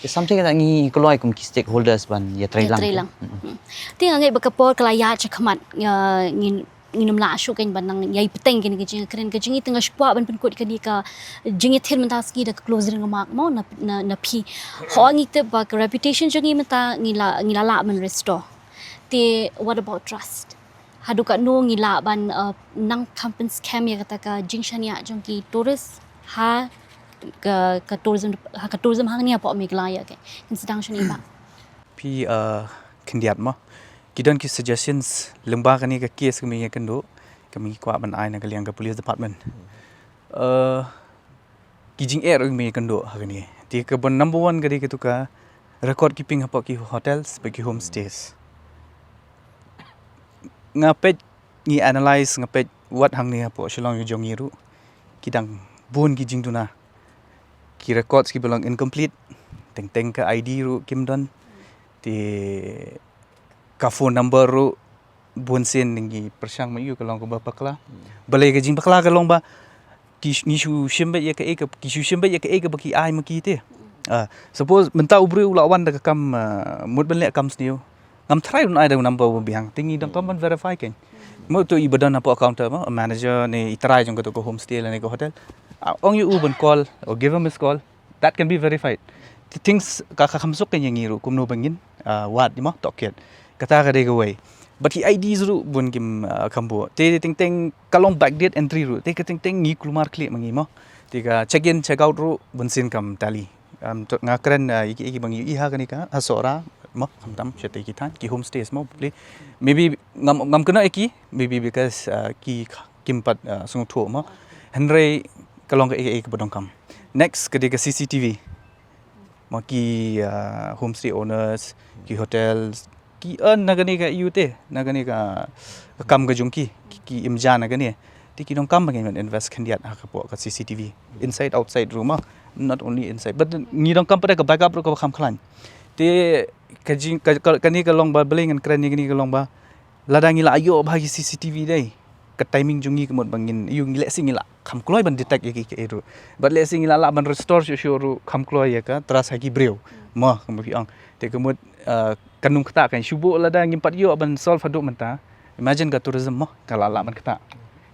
Te something that ngi kloi kum ki stakeholders ban ïa trei lang. Ïa trei lang. Mm-mm. Hmm. Te nga ngeit ba ka por ka la ïaid shakhmat, ïa, ngin, ngin ym lah shuh, kan, ban nang ïai bteng kane ka jingkren, ka jingïathuh, nga shu kwah ban pynkut kane ka jingïathuh mynta sngi da ka closing remark mo na, na, na phi. Ho, ngi tip ba ka reputation jong ngi mynta ngi la, ngi la lah ban restore. Te what about trust? Haduh katno ngi lah ban, uh, nang kham pyn scam ïa kata ka jingshaniah jong ki tourist ha ka, ka tourism, ha ka tourism hangne hapoh Meghalaya, kan. Kin sdang shane, bah. Phi, uh, khyndiat mo. Ki don ki suggestions lyngba kane ka case kaba ngi ïakynduh, kaba ngi kwah ban ai na ka liang ka police department. Uh, ki jingeh ruh ngi ïakynduh ha kane. Te kaba number one ka dei katu ka record keeping hapoh ki hotels bad ki homestays. Nga peit, ngi analyse, nga peit wat hangne hapoh Shillong jong ngi ruh, ki dang bun ki jingduna. Ki records kiba long incomplete, teng teng ka I D ruh kim don. Te ka phone number ruh bunsien ngi pyrshang ma ïoh ka long kaba bakla. Hmm. Balei ka jingbakla ka long ba ki sh-, ngi shu shim beit ïa kaei ka, ki shu shim beit ïa kaei kaba ki ai ma ki te. Ah, suppose mynta u briew u la wan da ka kam, ah, mut ban leh kam sniew. Ngam tharai un ai da u number uba biang. Te ngi donkam ban verify, kan. Mo, to i ba don hapoh counter mo, manager ne i trai jong kato ka homestay lane ka hotel. Ah, ong ïa u ban call or give a missed call. That can be verified. Te things ka, ka kham suk, kan, ïa ngi ruh kumno ba ngin, ah, wad, mo, tohkit. Kata ka dei kawei. Bad ki I Ds ruh bun kim, ah, kham buh. Te teng teng ka long backdate entry ruh. Te ka teng teng ngi kulmar khlieh ma ngi mo. Te ka check in, check out ruh bunsien kam tally. Um, to, nga kren, ah, ïa ki, ïa kiba ngi ïohi ha kane ka, ha Sohra mo, khamtam shatei ki thaiñ, ki homestays mo, probably. Maybe ngam, ngam kynnoh ïa ki, maybe because, ah, ki kim pat, ah, sngewthuh mo. Hynrei ka long kaei kaei kaba donkam. Next ka dei ka C C T V. Ma ki, ah, homestay owners, ki hotels, ki earn na kane ka ïa te, na kane ka, ka kam ka jong ki, ki, ki im ja na kane. Te ki donkam ba ngin invest khyndiat ha ka, hapoh ka C C T V. Inside, outside ruh mo, not only inside. But ngi donkam pat ka backup ruh kaba kham khlaiñ. Te ka jing, ka, ka, kane ka long ba, balei ngan kren ïa kane ka long ba, lada ngi la ïoh bha ki C C T V dei, ka timing jong ngi ka mut ba ngin, ïoh ngi lehse ngi la kham kloi ban detect ïa ki, ki ruh. But lehse ngi la lah ban restore shuh shuh ruh kham kloi ïa ka trust ha ki briew. Mo, kumba phi ong. Te ka mut, ah, kan ym ktah, kan, shu buh lada ngim pat ïoh ban solve haduh mynta. Imagine ka tourism mo, ka la lah ban ktah.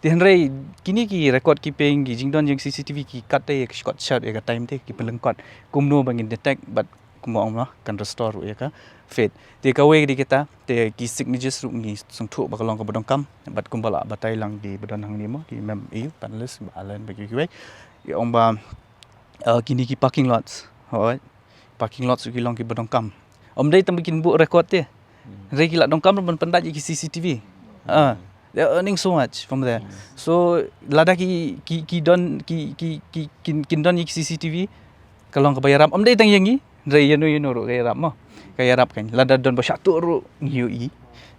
Te hynrei kine ki record keeping, ki jingdon jong C C T V ki kat te ïa ka short, short ïa ka time te, ki pynlyngkot. Kumno ba ngin detect, but kumba ong mo, kan restore ruh ïa ka faith. Te kawei ka dei kita, te ki signatures ruh ngi sngewthuh ba ka long kaba donkam, bad kumba la batai lang kiba don hangne mo, ki mem, ïa, panelist, Bah Alan bad kiwei. Ïa ong ba, uh, kine ki parking lots, alright. Parking lots ruh ki long kiba donkam. Ym dei tang ba kin buh record te. Hmm. Hynrei ki la donkam ruh ban pyndait ïa ki C C T V. Ah, they're earning so much from there. Hmm. So lada ki, ki, ki don, ki, ki, ki, kin, kin don ïa ki C C T V, ka long kaba ïarap. Ym dei tang ïa ngi, hynrei ïano ïano ruh ka ïarap mo. Ka ïarap, kan. Lada don ba shah tuh ruh ngi ïohi.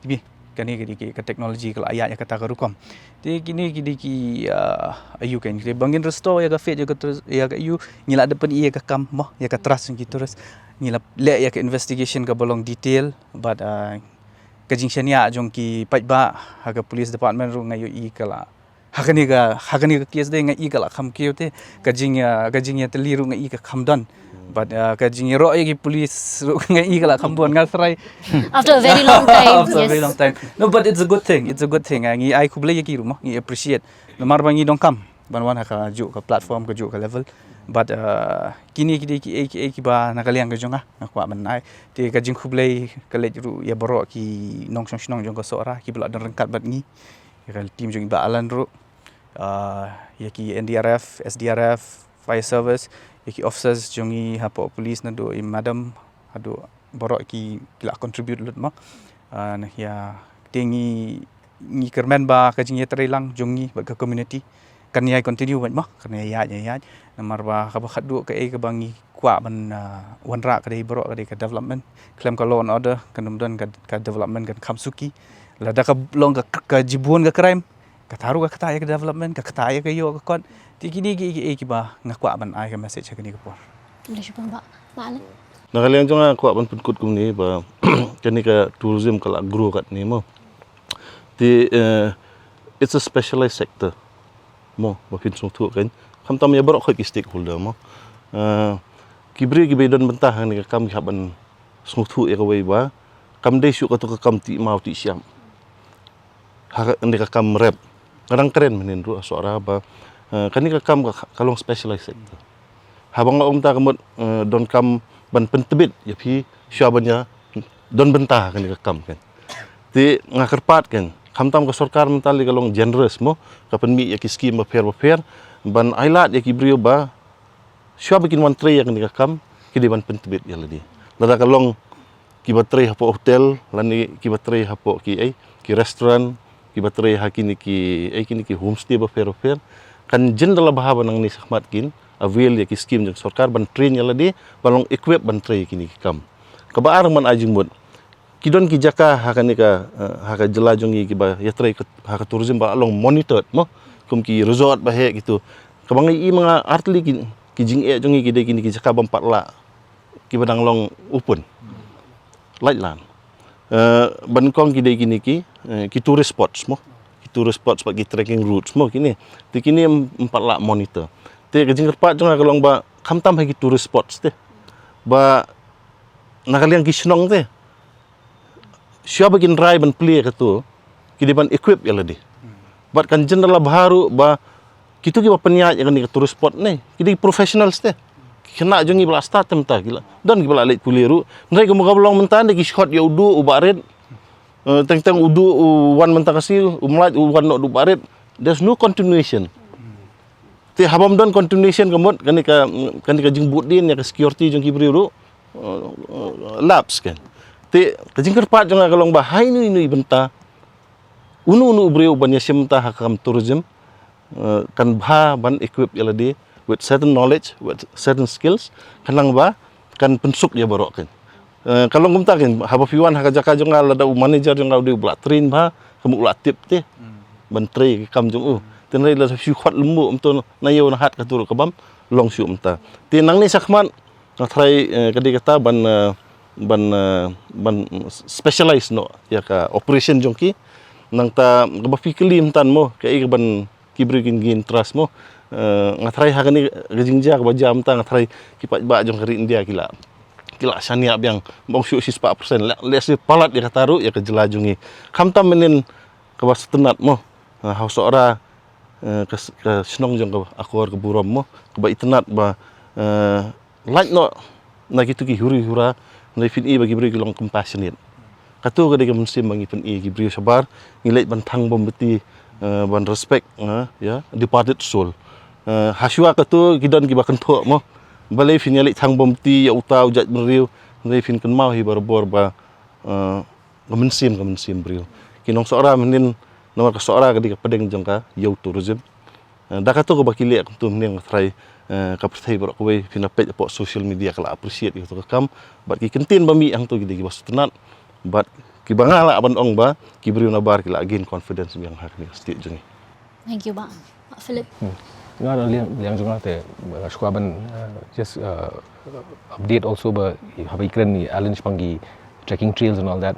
Te phi, kane ka dei ka technology ka la ïaid ïa kata ka rukom. Te kine ki dei ki, ah, aiu kein, te ba ngin restore ïa ka faith ïa ka tourist, ïa ka aiu, ngi la dep pyni ïa ka kam mo, ïa ka trust jong ki tourist. Ngi la leh ïa ka investigation kaba long detail, bad, ah, ka jingshaniah jong ki paidbah ha ka police department ruh nga ïohi ka la, ha kane ka, ha kane ka case de nga i ka la kham kiew te, ka jing, ah, ka jingïatylli ruh nga i ka kham don. Bad, ah, ka jingïaroh ïa ki police ruh nga i ka la kham bun, nga tharai. After a very long time. After a very long time. No, but it's a good thing. It's a good thing. Ah, ngi ai khublei ïa ki ruh mo, ngi appreciate. Namar ba ngi donkam ban wan ha kajuh ka platform, kajuh ka level. Bad, ah, kine ki dei kiei kiei kiba na ka liang ka jong nga nga kwah ban ai. Te ka jingkhublei ka leit ruh ïa baroh ki nongshong shnong jong ka Sohra kiba la don ryngkat bad ngi. Ïa ka team jong i Bah Alan ruh, ah, ïa ki N D R F, S D R F, fire service, ïa ki officers jong i hapoh police, naduh i madam haduh baroh ki, ki la contribute lut mo. Ah, na ïa te ngi, ngi kyrmen ba ka jingïatreilang jong ngi bad ka community kan ïai continue bad mo, kan ïai ïaid, ïai ïaid. Namar ba kaba khatduh kaei kaba ngi kwah ban, ah, wanrah ka dei baroh ka dei ka development. Khlem ka law and order kan ym don ka, ka development kan kham suki. Lada ka long ka, ka jibun ka crime, ka tharu ka ktah ïa ka development, ka ktah ïa ka ïoh ka kot. Te kine kiei kiei kiba nga kwah ban ai ka message ha kane ka por. Khublei shibun Bah. Bah Alan. Na ka liang jong nga kwah ban pynkut kumne ba kane ka tourism ka la grow katne mo. Te, eh, it's a specialized sector. Mo, ba phin sngewthuh kein. Khamtam ïa baroh khoit ki stakeholder mo. Eh, ki briew kiba don bynta ha kane ka kam ki hap ban sngewthuh ïa kawei ba kam dei shuh kato ka kam tih maw tih shyiap. Ha kane ka kam rep. Nga dang kren mynhynnin ruh ha Sohra ba, eh, kane ka kam ka, ka long specialized sector. Haba nga ong ta ka mut, eh, donkam ban pyntbit ïa phi shuwa ban ïa don bynta ha kane ka kam kein. Te nga kyrpad kein, khamtam ka sorkar mynta lei ka long generous mo, ka pynmih ïa ki skim bapher bapher ban ailad ïa ki briew ba shuwa ba kin wan trei ïa kane ka kam ki dei ban pyntbit ïa lade. Lada ka long kiba trei hapoh hotel lane kiba trei hapoh ki, eh, ki restaurant, kiba trei ha kine ki, eh, kine ki homestay bapher bapher, kan jin da la bha ba nangne shakhmat kin avail ïa ki skim jong sorkar ban train ïa lade ba long equip ban trei ïa kine ki kam. Kaba ar, man ai jingmut, ki don ki jaka ha kane ka, eh, ha ka jylla jong ngi kiba ïatrei ka, ha ka tourism ba long monitored mo, kum ki resort ba heh kito. Kaba nga i ma nga ar tylli ki, ki jingeh jong ngi ki dei kine ki jaka bym pat lah, kiba dang long open. Lait lan. Eh, ba nyngkong ki dei kine ki, eh, ki tourist spots mo. Ki tourist spots bad ki trekking routes mo kine. Te kine ym, ym pat lah monitor. Te ka jingkyrpad jong nga ka long ba khamtam ha ki tourist spots te, ba na ka liang ki shnong te, shuwa ba kin rai ban plie kato, ki dei ban equip ïa lade. Bad kan jin da la bha ruh ba kito kiba pynïaid ïa kane ka tourist spot ne ki dei professionals te. Ki khynnah jong ngi ba la start te mynta ki la don kiba la leit pule ruh. Hynrei kumba ka long mynta ne ki shot ïa u duh u barit. Eh, teng teng u duh u wan mynta ka sngi, u mlait u wan noh u duh u barit. There's no continuation. Te haba ym don continuation ka mut kane ka, kane ka jingbud dien ïa ka security jong ki briew ruh, eh, eh, lapse kein. Te ka jingkyrpad jong nga ka long ba ha ino ino i bynta, uno uno u briew ban ïashim bynta ha ka kam tourism, eh, kan bha ban equip ïa lade with certain knowledge, with certain skills, khnang ba kan pynsuk ïa baroh kein. Eh, ka long kumta kein, haba phi wan ha ka jaka jong nga, lada u manager jong nga u dei u ba la train bha, ka mut u la tip te ban trei ka kam jong u. Te hynrei lada phi khot lymmuh mynta na ïew na hat, kato ruh ka bym long shuh mynta. Te nangne shakhmat nga tharai, eh, ka dei kata ban, eh, ban, eh, ban specialize noh ïa ka operation jong ki. Nangta kaba phi kylli mynta mo, kaei kaban ki briew kin gain trust mo. Eh, nga tharai ha kane ka jingjia kaba jia mynta nga tharai ki paidbah jong ka ri India ki la, ki la shaniah biang, ym ong shuh shispah percent, leh, leh shi palat ïa kata ruh ïa ka jylla jong ngi. Khamtam mynhynnin kaba sngewtynnat mo. Eh, ha u Sohra, eh, ka, ka shnong jong ka Akor ka burom mo, kaba itynnat ba, eh, lait noh na kito ki huri hura, hynrei phin i ba ki briew ki long compassionate. Kato ka dei ka mynsiem ba ngi pyni ïa ki briew shabar, ngi leit ban thang mombati, eh, ban respect, eh, ïa departed soul. Eh, ha shuwa kato ki don kiba kynthoh mo. Balei phin ïa leit thang mombati ïa uta u jaitbynriew, hynrei phin kynmaw hi barabor ba, eh, ka mynsiem, ka mynsiem briew. Ki nong Sohra mynhynnin, namar ka Sohra ka dei ka pdeng jong ka ïew tourism. Eh, da kato kaba ki leh kumto mynhynnin nga tharai, eh, ka pyrthei baroh kawei phin ïa peit hapoh social media ka la appreciate ïa kato ka kam. Bad ki kyntien ba mih hangto ki dei kiba sngewtynnat. Bad kiba nga lah ban ong ba ki briew nabar ki la gain confidence biang ha kane ka state jong ngi. Thank you, Bah. Bah Philip. Nga na liang liang jong nga te, uh, shuwa ban, uh, just, uh, update also ba haba i kren i Alan shaphang ki trekking trails and all that.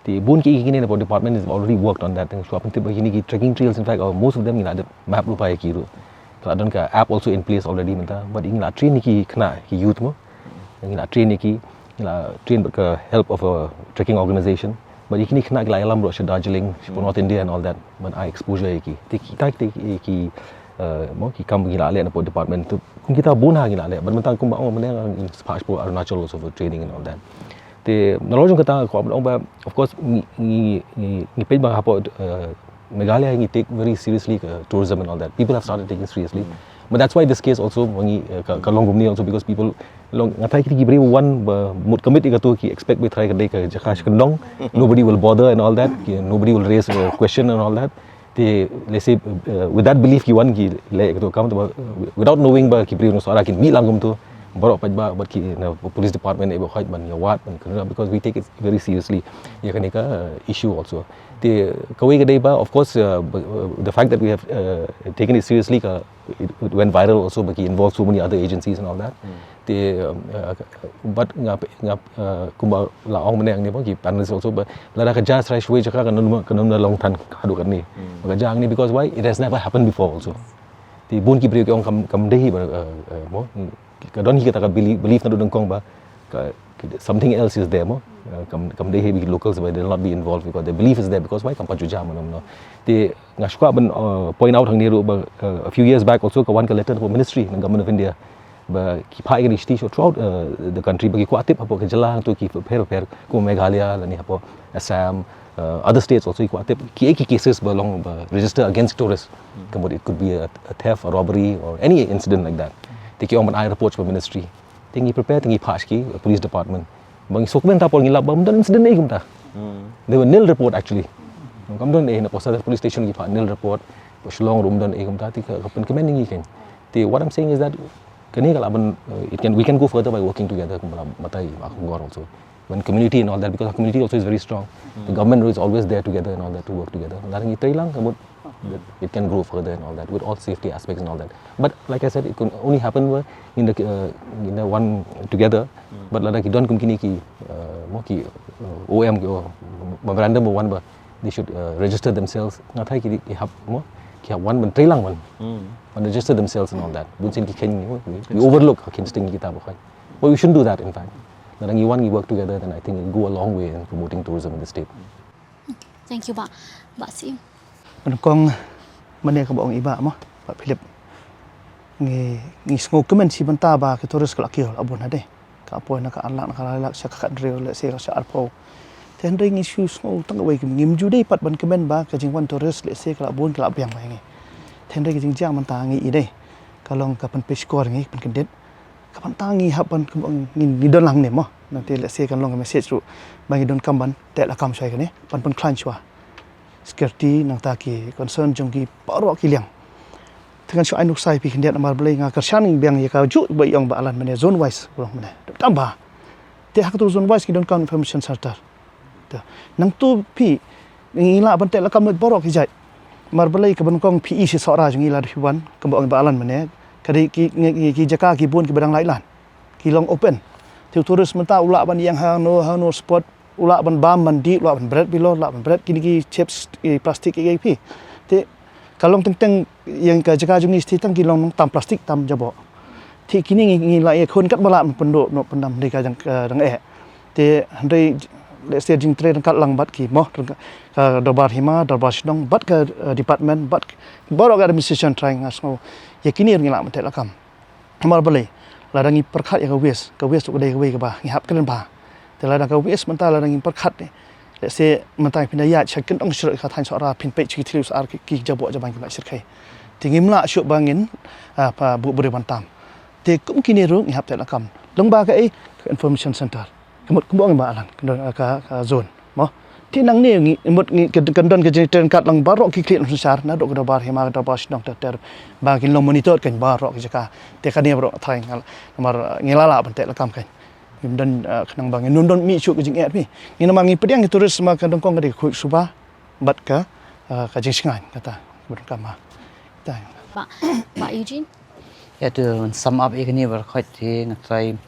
Te bun ki kine na department is already worked on that. Shuwa ban tip ba kine ki trekking trails, in fact, uh, most of them ngi la dep map ruh pa ïa ki ruh. Ka la don ka app also in place already mynta. But ngi la train ïa ki khynnah, ki youth mo. Ngi la train ïa ki, ngi la train bad ka help of a trekking organization. But ïa kine khynnah ki la ïalam ruh sha Darjeeling, sha North India and all that. Ban ai exposure ïa ki. Te kita kita ki, ki, uh, mo, ki kam ngi la leh na pdeng department tu. Kum kita bun ha ngi la leh. Bad mynta kumba ong mynne ngi spah sha Arunachal also for training and all that. Te nalor jong kata, kwah ban ong ba, of course, ngi, ngi, ngi, ngi peit ba hapoh, uh, Meghalaya ngi take very seriously ka tourism and all that. People have started taking seriously. But that's why this case also, ngi, uh, ka, ka long kumne also, because people long, nga tharai kiti ki briew wan ba mut commit ïa kato, ki expect ba tharai ka dei ka jaka sha kyndong. Nobody will bother and all that. Ki, nobody will raise a question and all that. Te, let's say, uh, with that belief ki wan ki leh ïa kato kam, te ba, uh, without knowing ba ki briew na Sohra kin mih lang kumto, baroh pat ba, bad ki na police department ïa ba hoi ban ïa wad, ban kena, because we take it very seriously. Ïa kane ka, uh, issue also. Te kawei ka dei ba, of course, uh, b- uh, the fact that we have, uh, taken it seriously, ka, it, it went viral also, ba ki involve so many other agencies and all that. Te, um, uh, but nga, nga, uh, kumba la ong mynne hangne ba ki panelists also ba, lada ka jia shuwa shuwa jaka kan ym, kan ym long than haduh katne. Ba ka jia hangne because why? It has never happened before also. Te bun ki briew ki ong kam, kam dei hi ba, uh, uh, mo, ka don hi kata ka belief, belief naduh nyngkong ba ka, ka, something else is there mo. Uh, kam, kam dei hi ba ki locals ba, they'll not be involved because the belief is there, because why? Kam pat ju jia mo, no. Te nga shu kwah ban, uh, point out hangne ruh ba, uh, a few years back also ka wan ka letter na ministry na Government of India ba ki phah ïa kane ka shithi throughout, uh, the country, ba ki kwah tip hapoh ka jylla hangto ki pher pher, kum Meghalaya lane hapoh Assam, uh, other states also, ki kwah tip kiei ki cases ba long ba register against tourists. Ka mut it could be a, a theft, a robbery or any incident like that. Te ki ong ban ai report sha ministry. Te ngi prepare, te ngi phah sha ki, uh, police department. Ba ngi sngewkmen ta por ngi lap ba ym don incident ei kumta. There were nil report actually. Kam don ei, na Posadhar police station ki phah nil report. Hapoh Shillong ruh ym don ei kumta, te ka, ka pynkmen ïa ngi keiñ. Te what I'm saying is that kane ka lah ban, uh, it can, we can go further by working together, kumba la batai Bah Kongor also. When community and all that, because our community also is very strong. The government is always there together and all that to work together. Lada ngi trei lang, ka mut, it can grow further and all that with all safety aspects and all that. But like I said, it can only happen where in the, uh, in the one together. But lada ki don kum kine ki, uh, mo ki, uh, O M ki, oh, memorandum ba wan ba they should, uh, register themselves. Nga tharai ki, ki hap mo, ki hap wan ban trei lang ban, ban register themselves and all that. Bun sien ki khein, we, we overlook ha ki sting kita ba hoi. But we shouldn't do that, in fact. Lada ngi wan ngi work together, then I think it'll go a long way in promoting tourism in the state. Thank you, Bah. Bah Syiem. Nyngkong mynne kaba ong i Bah mo, Bah Philip. Ngi, ngi sngewkmen shi bynta ba ki tourist ka la kiew la bun ha dei. Ka poi na ka ar lak, na ka lai lak, sha ka khathynriew, lehse ka sha arphew. Te hynrei ngi shu sngew tang kawei, ngim ju dei pat ban kmen ba ka jingwan tourist lehse ka la bun, ka la biang ba ïa ngi. Te hynrei ka jingjia mynta ngi i dei, ka long ka pynpeit shkor ïa ngi, pynkyndit. Ka bynta ngi hap ban, ngi, ngi don lang ne mo. Nangta lehse kan long ka message ruh ba ngi donkam ban teh lakam shuwa ïa kane, ban pynkhlaiñ shuwa. Security nangta ki concern jong ki baroh ki liang. Te ngan shu ai nuksa ïa phi khyndiat, namar balei nga kyrshan biang ïa kajuh ba i ong Bah Alan mynne, zone wise ba long mynne. Tang ba te ha kato zone wise ngi donkam information center. Te nangtu phi, ngi lah ban teh lakam lut baroh ki jait. Namar balei, kaba nyngkong phi i shi Sohra jong ngi lada phi wan, kaba ong Bah Alan mynne, ka dei ki, ki, ki jaka ki bun kiba dang lait lan, ki long open. Te u tourist mynta u lah ban ïeng hangno hangno spot, u lah ban bam ban dih, u lah ban bret bilor, u lah ban bret kine ki chips, ki plastik, ki, ki phi. Te ka long teng teng ïa ka jaka jong ngi sdang tang ki long tam plastik tam jaboh. Te kine ngi, ngi la ïakhun katba lah ban pynduh noh pyndam hynrei ka jong, ka jong eh. Te hynrei lehse jingtrei ryngkat lang bad ki mo, ryngkat ka Dorbar Hima, Dorbar Shnong, bad ka, eh, department, bad baroh ka administration, trai nga sngew ïa kine ruh ngi lah ban teh lakam. Namar balei, lada ngi pyrkhat ïa ka waste, ka waste ruh ka dei kawei kaba ngi hap kren bha. Te lada ka waste mynta lada ngi pyrkhat ne, lehse mynta phin da ïaid sha kyndong shrek ka thaiñ Sohra, phin peit sha ki thliew sar ki, ki jaboh jaban kim lah shyrkhei. Te ngim lah shuh ba ngin, ah, pa buh briew ban tam. Te kum kine ruh ngi hap teh lakam. Lyngba kaei, ka information center. Ka mut kumba ong i Bah Alan, ka, ka, ka zone mo. Te nangne ngi mut ngi ka, ka don ka jingtrei ryngkat lang baroh ki khlieh nongshong shar, naduh ka Dorbar Hima, ka Dorbar Shnong ter ter, ba kin long monitor keiñ baroh ki jaka. Te kane baroh trai nga, namar ngi la lah ban teh lakam keiñ. Ngim don, ah, khnang ba ngin nym don mih shuh ka jingeh phi. Ngin namar ngi pdiang ki tourist namar ka nyngkong ka dei ka khuid suba bad ka, ah, ka jingshngaiñ kata. Bad ka ma. Kata. Bah, Bah Eugene. Ïa, to sum up ïa kane baroh khoit te nga trai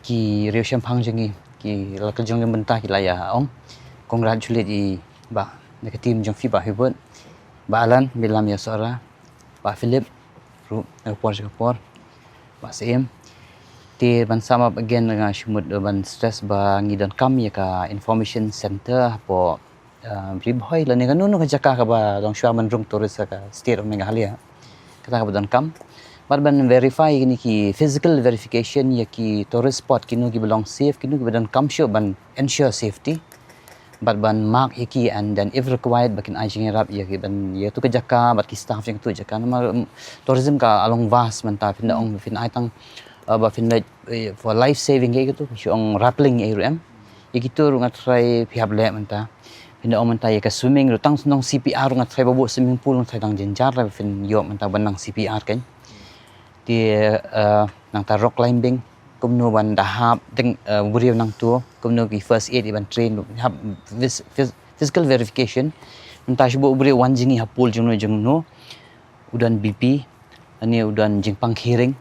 ki riew shemphang jong ngi, ki la ka jong ngi mynta ki la ïa ong. Congratulate ïa Bah, na ka team jong phi, Bah Hubert, Bah Alan, Milam ïa Sora, Bah Philip ruh, na ka por sha ka por, Bah Syiem. Te ban sum up again, nga shu mut ban stress ba ngi donkam ïa ka information center hapoh, uh, Ri Bhoi lane kano kano ka jaka kaba long shuwa ban rung tourist ha ka state of Meghalaya. Kata kaba donkam. Bad ban verify kine ki physical verification ïa ki tourist spot, kino kiba long safe, kino kiba donkam shuh ban ensure safety. Bad ban mark ïa ki and then if required ba kin ai jingïarap ïa ki ban ïa tu ka jaka bad ki staff jong tu jaka. Namar, um, tourism ka long vast mynta, phin da ong phin ai tang, uh, ba phin leit, eh, for life saving ïa ki tu, shu ong rappelling ïa ki ruh em. Ïa ki tu ruh nga trai phi hap leh mynta. Phin da ong mynta ïa ka swimming ruh tang nong C P R ruh nga trai ba buh swimming pool nga trai tang jynjar la phin ïoh mynta ban nang C P R kan. Te, uh, nangta rock climbing, kumno ban da hap deng, uh, briew nangtu, kumno ki first aid ban train, hap phys-, phys-, physical verification. Mynta shu buh briew wan jingïa ha pool jongno jongno, u don B P, lane u don jingpang khie ring.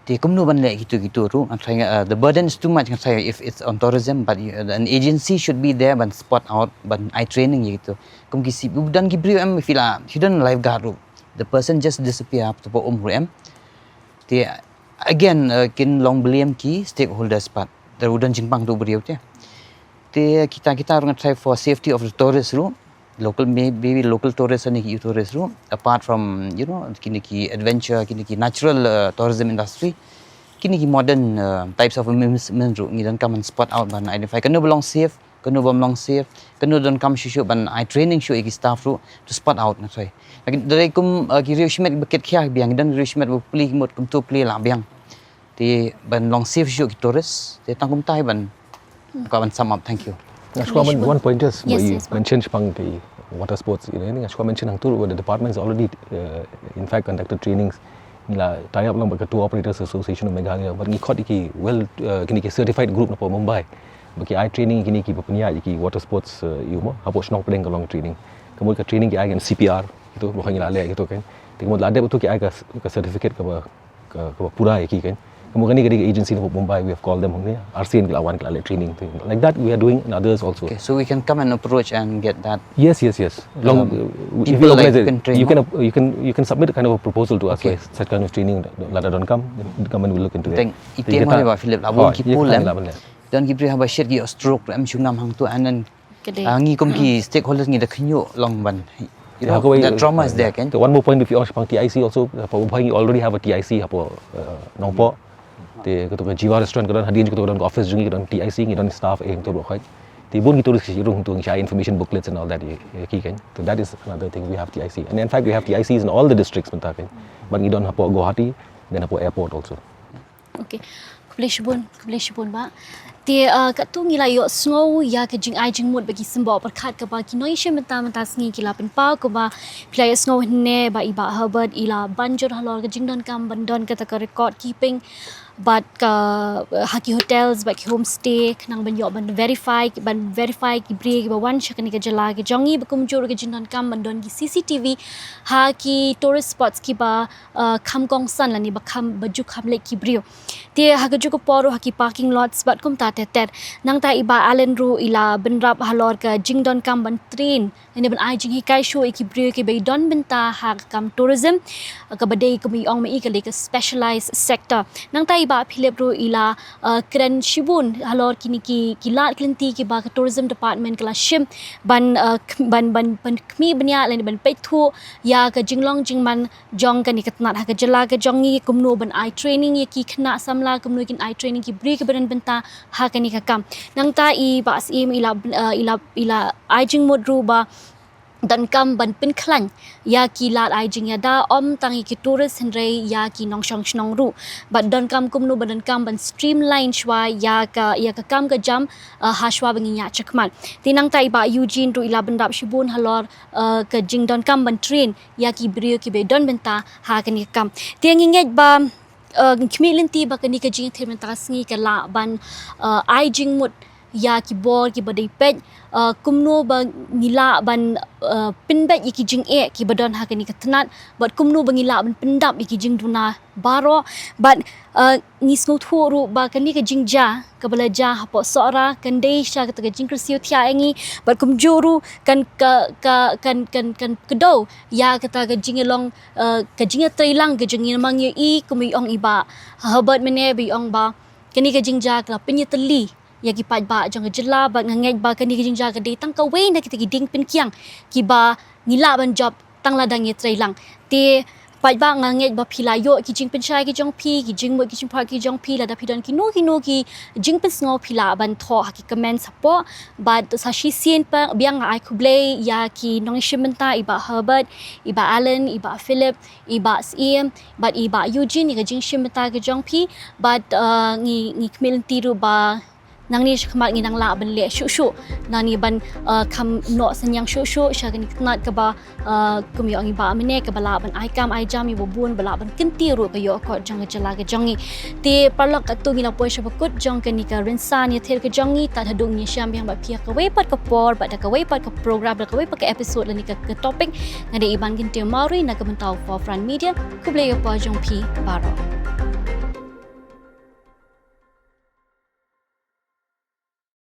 Te kumno ban leh kitu kitu ruh, nga trai, uh, the burden is too much, nga trai if it's on tourism, but you, an agency should be there ban spot out, ban ai training ïa kitu. Kum ki sip, u don ki briew em phi la, phi don lifeguard ruh. The person just disappear, to pa um ruh em. Te again, uh, kin long blame ki stakeholders pat. Te u don jingpang tu briew te. Te kita, kita ruh nga try for safety of the tourist ruh. Local, may-, maybe local tourist ne ki tourist ruh. Apart from, you know, kine ki adventure, kine ki natural, uh, tourism industry. Kine ki modern, uh, types of amusement ruh. Ngi donkam ban spot out ban identify. Kano ba long safe, kano bym long safe, kano donkam shuh shuh ban ai training shuh ïa ki staff ruh to spot out nga try. Lakin dei kum, uh, ki riew shimet ba kit khia biang, don riew shimet ba plie ki mut kumtu plie la biang. Te ban long safe shuh ki tourist, te tang kumta hi ban, ka ban sum up, thank you. Nga shu kwah one point just ba you mention shaphang ki water sports, you know, nga shu kwah mention hangtu ruh the department has already, uh, in fact conducted trainings. Ngi la tie up lang bad ka Tour Operators Association of Meghalaya, bad ngi khot ïa ki well, uh, kine ki certified group napoh Mumbai. Ba ki ai training kine ki ba pynïaid ïa ki water sports, uh, ïa u mo, hapoh shnong pdeng ka long training. Ka mut ka training ki ai kan C P R, kitu, ba ngi la leh kitu kan. Te ka mut la dep tu ki ai ka, ka certificate kaba, ka, kaba pura ïa ki kan. Ka mut kane ka dei ka agency napoh Mumbai, we have called them, hangne, arsien ki la wan ki la leh training te. Like that we are doing in others also. Okay, so we can come and approach and get that. Yes, yes, yes. Long, uh, if you organize it, you can, uh, you can, you can submit a kind of a proposal to us, like, such kind of training lada donkam, the government will look into it. Tang ite ma ba Philip, la bun ki pool em. Don ki briew haba shit ki stroke em, shu ngam hangtu, and then, ah, ngi kum ki stakeholders ngi da khynñiuh long ban, you know, that trauma is there kan. One more point, if you ask about T I C also, hapoh Bhoi ngi already have a T I C hapoh, uh, Nongpoh. Te kato ka Jiva Restaurant ka don, hadien kato ka don ka office jong ngi, ka don T I C, ngi don staff eh hangtu baroh khoit. Te bun ki tourist ki rung hangtu, ngi shai information booklets and all that ïa ki kan. So that is another thing, we have T I C. And in fact we have T I Cs in all the districts mynta kan. Bad ngi don hapoh Guwahati, then hapoh airport also. Okay. Khublei shibun, khublei shibun Bah. Te, uh, katto ngi la ïohsngew ïa ka jingai jingmut bad ki symboh pyrkhat kaba ki nongshim bynta mynta sngi ki la pynpaw, kaba phi la ïohsngew hynne ba i Bah Herbert i la ban jur halor ka jingdonkam ban don kata ka record keeping bad ka, uh, ha ki hotels bad ki homestay, khnang ban ïoh ban verify, ban verify ki briew kiba wan sha kane ka jylla ka jong ngi, bad kumjuh ruh ka jingdonkam ban don ki C C T V ha ki tourist spots kiba, uh, kham kongsan lane ba kham, ba ju kham leit ki briew. Te ha kajuh ka por ruh ha ki parking lots bad kumta ter ter. Nangta i Bah Alan ruh i la bynrap halor ka jingdonkam ban train lane ban ai jinghikai shuh ïa ki briew kiba don bynta ha ka kam tourism, kaba dei kumba i ong ma i ka dei ka specialized sector. Nangta i Bah Philip ruh i la, uh, kren shibun halor kine ki, ki lad ki lynti kiba ka tourism department ka la shim ban, uh, khm-, ban, ban, ban khmih bniah lane ban peit thuh ïa ka jinglong jingman jong kane ka tnat ha ka jylla ka jong ngi, kumno ban ai training ïa ki khynnah samla, kumno kin ai training ki briew kiba don bynta ha kane ka kam. Nangta i Bah Syiem i la, uh, i la, i la ai jingmut ruh ba donkam ban pynkhlaiñ ïa ki lad ai jingïada, ym tang ïa ki tourist hynrei ïa ki nongshong shnong ruh. Bad donkam kumno ba donkam ban streamline shuwa ïa ka, ïa ka kam ka jam, uh, ha shuwa ba ngin ïaid shakhmat. Te nangta i Bah Eugene ruh i la bynrap shibun halor, uh, ka jingdonkam ban train ïa ki briew kiba don bynta ha kane ka kam. Te ngi ngeit ba, Uh, ngi khmih lynti ba kane ka jingïathied mynta ka sngi ka lah ban uh, ai jingmut ïa ki bor kiba dei peit, uh, kumno ba ngi lah ban uh, pynbeit ïa ki jingeh kiba don ha kane ka tnat, bad kumno ba ngi lah ban pyndap ïa ki jingduna baroh, bad uh, ngi sngewthuh ruh ba kane ka jingjia kaba la jia hapoh Sohra kan dei sha kata ka jingkyrsiew thiah ïa ngi, bad kumjuh ruh kan ka ka kan kan kan kdew ïa kata ka jinglong uh, ka jingïatreilang ka jong ngi, namar ngi ïohi kum i ong i Bah Herbert mynne ba i ong ba kane ka jingjia ka la pynïatylli ïa ki paidbah jong ka jylla, bad nga ngeit ba kane ka jingjia ka dei tang kawei na kita ki dieng pynkiang kiba ngi lah ban jop tang lada ngi ïatreilang. Te paidbah, nga ngeit ba phi la ïoh ki jingpynshai ki jong phi, ki jingmut ki jingpyrkhat ki jong phi, lada phi don kino kino ki jingpynsngew phi lah ban thoh ha ki comment hapoh. Bad sa shisien pat biang nga ai khublei ïa ki nongïashim bynta, i Bah Herbert, i Bah Alan, i Bah Philip, i Bah Syiem bad i Bah Eugene, ïa ka jingshim bynta ka jong phi. Bad uh, ngi ngi khmih lynti ruh ba nangne shakhmat ngin nang lah ban leh shuh shuh, nangne ban uh, kham noh synñiang shuh shuh sha kane ka tnat kaba uh, kum i ong i Bah mynne, kaba lah ban ai kam ai jam ïa ba bun, ba lah ban kyntiew ruh ka ïoh akot jong ka jylla ka jong ngi. Te paralok, katto ngi la poi sha ba kut jong kane ka rynsan ïathied ka jong ngi. Tad haduh ngin ïashem biang bad phi ha kawei pat ka por, bad da kawei pat ka program, da kawei pat ka episode lane ka, ka topic, nga dei Iban Kyntiew Mawrie na ka bynta u Forefront Media. Khublei ïa ka por jong phi baroh.